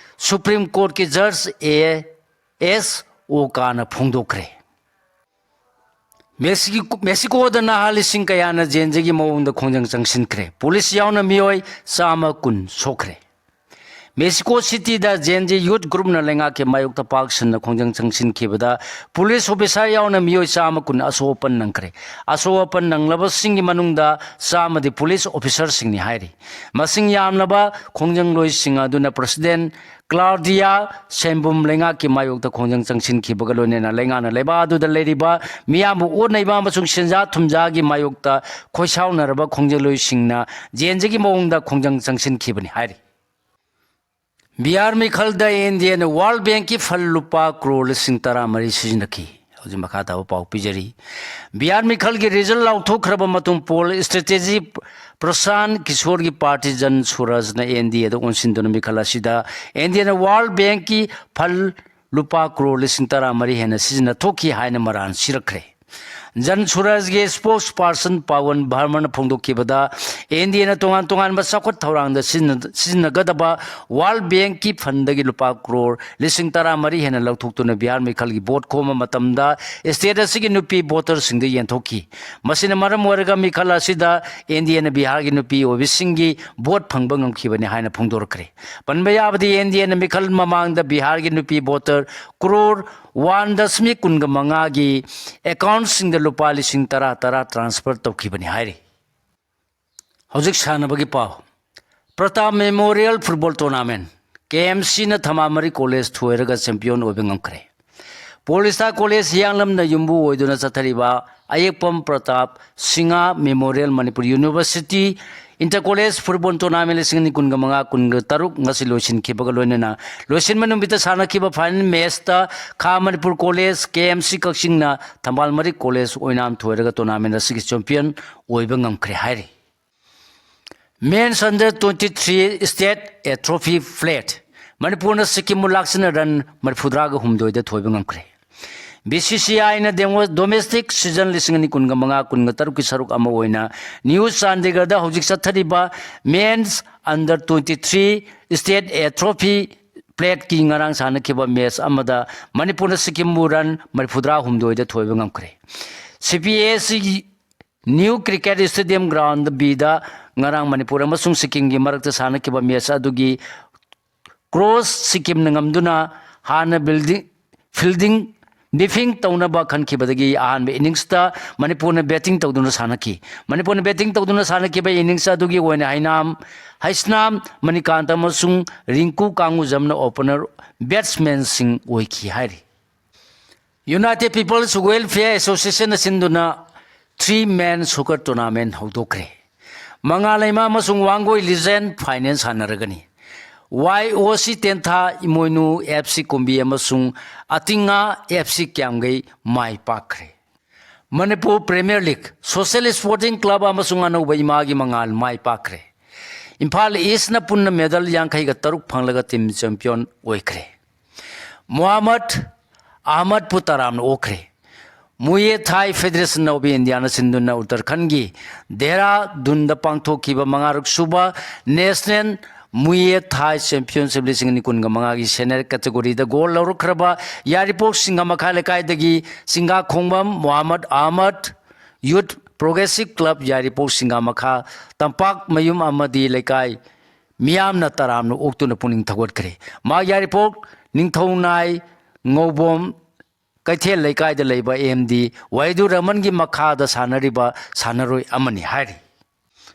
Supreme Courtꯀꯤ judge A.S. Okana ꯐꯣꯡꯗꯣꯛꯈ꯭ꯔꯦ꯫ ꯃꯦꯛꯁꯤ-, ꯃꯦꯛꯁꯤꯀꯣꯗ ꯅꯍꯥ ꯂꯤꯁꯤꯡ ꯀꯌꯥꯅ ꯖꯦꯟꯖꯒꯤ ꯃꯑꯣꯡꯗ ꯈꯣꯡꯖꯪ ꯆꯪꯁꯤꯟꯈ꯭ꯔꯦ꯫ ꯄꯨꯂꯤꯁ ꯌꯥꯎꯅ ꯃꯤꯑꯣꯏ ꯆꯥꯝꯃ ꯀꯨꯟ ꯁꯣꯛꯈ꯭ꯔꯦ꯫ ꯃꯦꯛꯁꯤꯀꯣ ꯁꯤꯇꯤꯗ ꯖꯦꯟ ꯖꯤ ꯌꯨꯠ ꯒ꯭ꯔꯨꯞꯅ ꯂꯩꯉꯥꯛꯀꯤ ꯃꯥꯌꯣꯛꯇ ꯄꯥꯛ ꯁꯟꯅ ꯈꯣꯡꯖꯪ ꯆꯪꯁꯤꯟꯈꯤꯕꯗ ꯄꯨꯂꯤꯁ ꯑꯣꯐꯤꯁꯥꯔ ꯌꯥꯎꯅ ꯃꯤꯑꯣꯏ ꯆꯥꯝꯃ ꯀꯨꯟ ꯑꯁꯣꯛ ꯑꯄꯟ ꯅꯪꯈ꯭ꯔꯦ꯫ ꯑꯁꯣꯛ ꯑꯄꯟ ꯅꯪꯂꯕꯁꯤꯡꯒꯤ ꯃꯅꯨꯡꯗ ꯆꯥꯝꯃꯗꯤ ꯄꯨꯂꯤꯁ ꯑꯣꯐꯤꯁꯥꯔꯁꯤꯡꯅꯤ ꯍꯥꯏꯔꯤ꯫ ꯃꯁꯤꯡ ꯌꯥꯝꯂꯕ ꯈꯣꯡꯖꯪꯂꯣꯏꯁꯤꯡ ꯑꯗꯨꯅ ꯄ꯭ꯔꯁꯤꯗꯦꯟ ꯀ꯭ꯂꯥꯎꯗꯤꯌꯥ ꯁꯦꯝꯕꯨꯝ ꯂꯩꯉꯥꯛꯀꯤ ꯃꯥꯌꯣꯛꯇ ꯈꯣꯡꯖꯪ ꯆꯪꯁꯤꯟꯈꯤꯕꯒ ꯂꯣꯏꯅꯅ ꯂꯩꯉꯥꯛꯅ ꯂꯩꯕꯥꯛ ꯑꯗꯨꯗ ꯂꯩꯔꯤꯕ ꯃꯤꯌꯥꯝꯕꯨ ꯑꯣꯠ ꯅꯩꯕ ꯑꯃꯁꯨꯡ ꯁꯦꯟꯖꯥ ꯊꯨꯝꯖꯥꯒꯤ ꯃꯥꯌꯣꯛꯇ ꯈꯣꯏꯁꯥꯎꯅꯔꯕ ꯈꯣꯡꯖꯪꯂꯣꯏꯁꯤꯡꯅ ꯖꯦꯟ ꯖꯤꯒꯤ ꯃꯑꯣꯡꯗ ꯈꯣꯡꯖꯪ ꯆꯪꯁꯤꯟꯈꯤꯕꯅꯤ ꯍꯥꯏꯔꯤ꯫ ꯕꯤꯍꯥꯔ ꯃꯤꯈꯜꯗ ꯏꯟꯗꯤꯌꯥꯅ ꯋꯥꯔꯜ ꯕꯦꯡꯛꯀꯤ ꯐꯟ ꯂꯨꯄꯥ ꯀ꯭ꯔꯣꯔ ꯂꯤꯁꯤꯡ ꯇꯔꯥꯃꯔꯤ ꯁꯤꯖꯤꯟꯅꯈꯤ꯫ ꯍꯧꯖꯤꯛ ꯃꯈꯥ ꯇꯥꯕ ꯄꯥꯎ ꯄꯤꯖꯔꯤ꯫ ꯕꯤꯍꯥꯔ ꯃꯤꯈꯜꯒꯤ ꯔꯤꯖꯜ ꯂꯥꯎꯊꯣꯛꯈ꯭ꯔꯕ ꯃꯇꯨꯡ ꯄꯣꯜ ꯏꯁꯇ꯭ꯔꯦꯇꯦꯖꯤ ꯄ꯭ꯔꯁꯥꯟ ꯀꯤꯁꯣꯔꯒꯤ ꯄꯥꯔꯇꯤ ꯖꯟ ꯁꯨꯔꯖꯅ ꯑꯦꯟ ꯗꯤ ꯑꯦꯗ ꯑꯣꯟꯁꯤꯟꯗꯨꯅ ꯃꯤꯈꯜ ꯑꯁꯤꯗ ꯏꯟꯗꯤꯌꯥꯅ ꯋꯥꯔꯜ ꯕꯦꯡꯛꯀꯤ ꯐꯟ ꯂꯨꯄꯥ ꯀ꯭ꯔꯣꯔ ꯂꯤꯁꯤꯡ ꯇꯔꯥꯃꯔꯤ ꯍꯦꯟꯅ ꯁꯤꯖꯤꯟꯅꯊꯣꯛꯈꯤ ꯍꯥꯏꯅ ꯃꯔꯥꯜ ꯁꯤꯔꯛꯈ꯭ꯔꯦ꯫ ꯖꯟ ꯁꯨꯔꯖꯒꯤ ꯁ꯭ꯄꯣꯛꯁ ꯄꯥꯔꯁꯟ ꯄꯋꯟ ꯚꯔꯃꯅ ꯐꯣꯡꯗꯣꯛꯈꯤꯕꯗ ꯏꯟꯗꯤꯌꯥꯅ ꯇꯣꯉꯥꯟ ꯇꯣꯉꯥꯟꯕ ꯆꯥꯎꯈꯠ ꯊꯧꯔꯥꯡꯗ ꯁꯤꯖꯤꯟꯅ-, ꯁꯤꯖꯤꯟꯅꯒꯗꯕ ꯋꯥꯔꯜ ꯕꯦꯡꯛꯀꯤ ꯐꯟꯗꯒꯤ ꯂꯨꯄꯥ ꯀ꯭ꯔꯣꯔ ꯂꯤꯁꯤꯡ ꯇꯔꯥꯃꯔꯤ ꯍꯦꯟꯅ ꯂꯧꯊꯣꯛꯇꯨꯅ ꯕꯤꯍꯥꯔ ꯃꯤꯈꯜꯒꯤ ꯚꯣꯠ ꯈꯣꯝꯕ ꯃꯇꯝꯗ ꯁ꯭ꯇꯦꯠ ꯑꯁꯤꯒꯤ ꯅꯨꯄꯤ ꯚꯣꯇꯔꯁꯤꯡꯗ ꯌꯦꯟꯊꯣꯛꯈꯤ꯫ ꯃꯁꯤꯅ ꯃꯔꯝ ꯑꯣꯏꯔꯒ ꯃꯤꯈꯜ ꯑꯁꯤꯗ ꯏꯟꯗꯤꯌꯥꯅ ꯕꯤꯍꯥꯔꯒꯤ ꯅꯨꯄꯤ ꯑꯣꯏꯕꯤꯁꯤꯡꯒꯤ ꯚꯣꯠ ꯐꯪꯕ ꯉꯝꯈꯤꯕꯅꯤ ꯍꯥꯏꯅ ꯐꯣꯡꯗꯣꯔꯛꯈ꯭ꯔꯦ꯫ ꯄꯟꯕ ꯌꯥꯕꯗꯤ, ꯏꯟꯗꯤꯌꯥꯅ ꯃꯤꯈꯜ ꯃꯃꯥꯡꯗ ꯕꯤꯍꯥꯔꯒꯤ ꯅꯨꯄꯤ ꯚꯣꯇꯔ ꯀ꯭ꯔꯣꯔ ꯋꯥꯟ ꯗꯁꯃꯤꯛ ꯀꯨꯟꯒ ꯃꯉꯥꯒꯤ ꯑꯦꯀꯥꯎꯟꯠꯁꯤꯡꯗ ꯂꯨꯄꯥ ꯂꯤꯁꯤꯡ ꯇꯔꯥ ꯇꯔꯥ ꯇ꯭ꯔꯥꯟꯁꯐꯔ ꯇꯧꯈꯤꯕꯅꯤ ꯍꯥꯏꯔꯤ꯫ ꯍꯧꯖꯤꯛ ꯁꯥꯟꯅꯕꯒꯤ ꯄꯥꯎ꯫ ꯄ꯭ꯔꯇꯥꯞ ꯃꯦꯃꯣꯔꯤꯌꯦꯜ ꯐꯨꯠꯕꯣꯜ ꯇꯣꯔꯅꯥꯃꯦꯟꯠ, ꯀꯦ ꯑꯦꯝ ꯁꯤꯅ ꯊꯝꯕꯥꯜ ꯃꯔꯤ ꯀꯣꯂꯦꯖ ꯊꯣꯏꯔꯒ ꯆꯦꯝꯄꯤꯌꯟ ꯑꯣꯏꯕ ꯉꯝꯈ꯭ꯔꯦ꯫ ꯄꯣꯜ ꯁ꯭ꯇꯥꯔ ꯀꯣꯂꯦꯖ ꯍꯤꯌꯥꯡꯂꯝꯅ ꯌꯨꯝꯕꯨ ꯑꯣꯏꯗꯨꯅ ꯆꯠꯊꯔꯤꯕ ꯑꯌꯦꯛꯄꯝ Pratap Singh memorial Manipur university inter college football tournament ꯂꯤꯁꯤꯡ ꯑꯅꯤ ꯀꯨꯟꯒ ꯃꯉꯥ ꯀꯨꯟꯒ ꯇꯔꯨꯛ ꯉꯁꯤ ꯂꯣꯏꯁꯤꯟꯈꯤꯕꯒ ꯂꯣꯏꯅꯅ ꯂꯣꯏꯁꯤꯟꯕ ꯅꯨꯃꯤꯠꯇ ꯁꯥꯟꯅꯈꯤꯕ ꯐꯥꯏꯅꯦꯜ ꯃꯦꯠꯆꯇ ꯈꯥ ꯃꯅꯤꯄꯨꯔ ꯀꯣꯂꯦꯖ, ꯀꯦ ꯑꯦꯝ ꯁꯤ ꯀꯛꯆꯤꯡꯅ ꯊꯝꯕꯥꯜ ꯃꯔꯤ ꯀꯣꯂꯦꯖ ꯑꯣꯏꯅꯥꯝ ꯊꯣꯏꯔꯒ ꯇꯣꯔꯅꯥꯃꯦꯟꯠ ꯑꯁꯤꯒꯤ ꯆꯦꯝꯄꯤꯌꯟ ꯑꯣꯏꯕ ꯉꯝꯈ꯭ꯔꯦ ꯍꯥꯏꯔꯤ꯫ ꯃꯦꯟꯁ ꯑꯟꯗꯔ ꯇ꯭ꯋꯦꯟꯇꯤ ꯊ꯭ꯔꯤ ꯁ꯭ꯇꯦꯠ ꯑꯦ ꯇ꯭ꯔꯣꯐꯤ ꯐ꯭ꯂꯦꯠ, ꯃꯅꯤꯄꯨꯔꯅ ꯁꯤꯛꯀꯤꯝꯕꯨ ꯂꯥꯛꯆꯅ ꯔꯟ ꯃꯔꯤꯐꯨꯇꯔꯥꯒ ꯍꯨꯝꯗꯣꯏꯗ ꯊꯣꯏꯕ ꯉꯝꯈ꯭ꯔꯦ꯫ ꯕꯤ ꯁꯤ ꯁꯤ ꯑꯥꯏꯅ ꯗꯦꯃꯣ-, ꯗꯣꯃꯦꯁꯇꯤꯛ ꯁꯤꯖꯟ ꯂꯤꯁꯤꯡ ꯑꯅꯤ ꯀꯨꯟꯒ ꯃꯉꯥ ꯀꯨꯟꯒ ꯇꯔꯨꯛꯀꯤ ꯁꯔꯨꯛ ꯑꯃ ꯑꯣꯏꯅ ꯅ꯭ꯌꯨ ꯆꯥꯟꯗꯤꯒꯔꯗ ꯍꯧꯖꯤꯛ ꯆꯠꯊꯔꯤꯕ ꯃꯦꯟꯁ ꯑꯟꯗꯔ ꯇ꯭ꯋꯦꯟꯇꯤ ꯊ꯭ꯔꯤ ꯁ꯭ꯇꯦꯠ ꯑꯦ ꯇ꯭ꯔꯣꯐꯤ ꯐ꯭ꯂꯦꯠꯀꯤ ꯉꯔꯥꯡ ꯁꯥꯟꯅꯈꯤꯕ ꯃꯦꯠꯆ ꯑꯃꯗ ꯃꯅꯤꯄꯨꯔꯅ ꯁꯤꯛꯀꯤꯝꯕꯨ ꯔꯟ ꯃꯔꯤꯐꯨꯇꯔꯥ ꯍꯨꯝꯗꯣꯏꯗ ꯊꯣꯏꯕ ꯉꯝꯈ꯭ꯔꯦ꯫ ꯁꯤ ꯄꯤ ꯑꯦꯁ ꯁꯤꯒꯤ ꯅ꯭ꯌꯨ ꯀ꯭ꯔꯤꯀꯦꯠ ꯁ꯭ꯇꯦꯗꯤꯌꯝ ꯒ꯭ꯔꯥꯎꯟꯗ ꯕꯤꯗ ꯉꯔꯥꯡ ꯃꯅꯤꯄꯨꯔ ꯑꯃꯁꯨꯡ ꯁꯤꯛꯀꯤꯝꯒꯤ ꯃꯔꯛꯇ ꯁꯥꯟꯅꯈꯤꯕ ꯃꯦꯠꯆ ꯑꯗꯨꯒꯤ ꯀ꯭ꯔꯣꯁ ꯁꯤꯀꯤꯝꯅ ꯉꯝꯗꯨꯅ ꯍꯥꯟꯅ building, fielding, briefing ꯇꯧꯅꯕ ꯈꯟꯈꯤꯕꯗꯒꯤ ꯑꯍꯥꯟꯕ inningsꯇ ꯃꯅꯤꯄꯨꯔꯅ batting ꯇꯧꯗꯨꯅ ꯁꯥꯟꯅꯈꯤ꯫ ꯃꯅꯤꯄꯨꯔꯅ batting ꯇꯧꯗꯨꯅ ꯁꯥꯟꯅꯈꯤꯕ innings ꯑꯗꯨꯒꯤ ꯑꯣꯏꯅ ꯍꯩꯅꯥꯝ, ꯍꯩꯁꯅꯥꯝ ꯃꯅꯤꯀꯥꯟꯇ ꯑꯃꯁꯨꯡ ꯔꯤꯡꯀꯨ ꯀꯥꯡꯉꯨꯖꯝꯅ opener batsmanꯁꯤꯡ ꯑꯣꯏꯈꯤ ꯍꯥꯏꯔꯤ꯫ United People's Welfare Associationꯅ ꯁꯤꯟꯗꯨꯅ three man soccer tournament ꯍꯧꯗꯣꯛꯈ꯭ꯔꯦ꯫ ꯃꯉꯥꯜ ꯂꯩꯃ ꯑꯃꯁꯨꯡ ꯋꯥꯡꯒꯣꯏ Legend final ꯁꯥꯟꯅꯔꯒꯅꯤ꯫ ꯋꯥꯏ ꯑꯣ ꯁꯤ ꯇꯦꯟꯊꯥ, ꯏꯃꯣꯏꯅꯨ ꯑꯦꯐ ꯁꯤ ꯀꯨꯝꯕꯤ ꯑꯃꯁꯨꯡ ꯑꯇꯤꯉꯥ ꯑꯦꯐ ꯁꯤ ꯀ꯭ꯌꯥꯝꯒꯩ ꯃꯥꯏ ꯄꯥꯛꯈ꯭ꯔꯦ꯫ Manipur Premier League, Social Sporting Club ꯑꯃꯁꯨꯡ ꯑꯅꯧꯕ ꯏꯃꯥꯒꯤ ꯃꯉꯥꯜ ꯃꯥꯏ ꯄꯥꯛꯈ꯭ꯔꯦ꯫ ꯏꯝꯐꯥꯜ ꯏꯁꯅ ꯄꯨꯟꯅ medal ꯌꯥꯡꯈꯩꯒ ꯇꯔꯨꯛ ꯐꯪꯂꯒ team champion ꯑꯣꯏꯈ꯭ꯔꯦ꯫ ꯃꯣꯍꯥꯃꯗ ꯑꯍꯃꯗꯄꯨ ꯇꯔꯥꯝꯅ ꯑꯣꯛꯈ꯭ꯔꯦ꯫ Muay Thai Federation of Indiaꯅ ꯁꯤꯟꯗꯨꯅ ꯎꯠꯇꯔꯈꯟꯒꯤ ꯗꯦꯍꯔꯥꯗꯨꯟꯗ ꯄꯥꯡꯊꯣꯛꯈꯤꯕ ꯃꯉꯥꯔꯛ ꯁꯨꯕ National Muay Thai Championship ꯂꯤꯁꯤꯡ ꯑꯅꯤ ꯀꯨꯟꯒ ꯃꯉꯥꯒꯤ senior categoryꯗ gold ꯂꯧꯔꯛꯈ꯭ꯔꯕ ꯌꯥꯏꯔꯤꯄꯣꯛ ꯁꯤꯡꯒꯥꯃꯈꯥ ꯂꯩꯀꯥꯏꯗꯒꯤ ꯆꯤꯡꯒꯥꯈꯣꯡꯕꯝ ꯃꯣꯍꯥꯃꯗ ꯑꯍꯃꯗ, Youth Progressive Club ꯌꯥꯏꯔꯤꯄꯣꯛ ꯁꯤꯡꯒꯥꯃꯈꯥ ꯇꯝꯄꯥꯛ ꯃꯌꯨꯝ ꯑꯃꯗꯤ ꯂꯩꯀꯥꯏ ꯃꯤꯌꯥꯝꯅ ꯇꯔꯥꯝꯅ ꯑꯣꯛꯇꯨꯅ ꯄꯨꯛꯅꯤꯡ ꯊꯧꯒꯠꯈ꯭ꯔꯦ꯫ ꯃꯍꯥꯛ ꯌꯥꯏꯔꯤꯄꯣꯛ ꯅꯤꯡꯊꯧꯅꯥꯏ ꯉꯧꯕꯣꯝ ꯀꯩꯊꯦꯜ ꯂꯩꯀꯥꯏꯗ ꯂꯩꯕ ꯑꯦꯝ ꯗꯤ ꯋꯥꯍꯤꯗꯨꯔ ꯔꯍꯃꯟꯒꯤ ꯃꯈꯥꯗ ꯁꯥꯟꯅꯔꯤꯕ ꯁꯥꯟꯅꯔꯣꯏ ꯑꯃꯅꯤ ꯍꯥꯏꯔꯤ꯫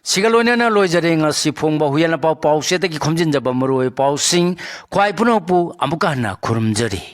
ꯁꯤꯒ ꯂꯣꯏꯅꯅ ꯂꯣꯏꯖꯔꯦ ꯉꯁꯤ ꯐꯣꯡꯕ ꯍꯨꯏꯌꯦꯟ ꯂꯄꯥꯎ ꯄꯥꯎꯆꯦꯗꯒꯤ ꯈꯣꯝꯖꯤꯟꯖꯕ ꯃꯔꯨꯑꯣꯏꯕ ꯄꯥꯎꯁꯤꯡ꯫ ꯈ꯭ꯋꯥꯏ ꯄꯨꯝꯅꯃꯛꯄꯨ ꯑꯃꯨꯛꯀ ꯍꯟꯅ ꯈꯨꯔꯨꯝꯖꯔꯤ꯫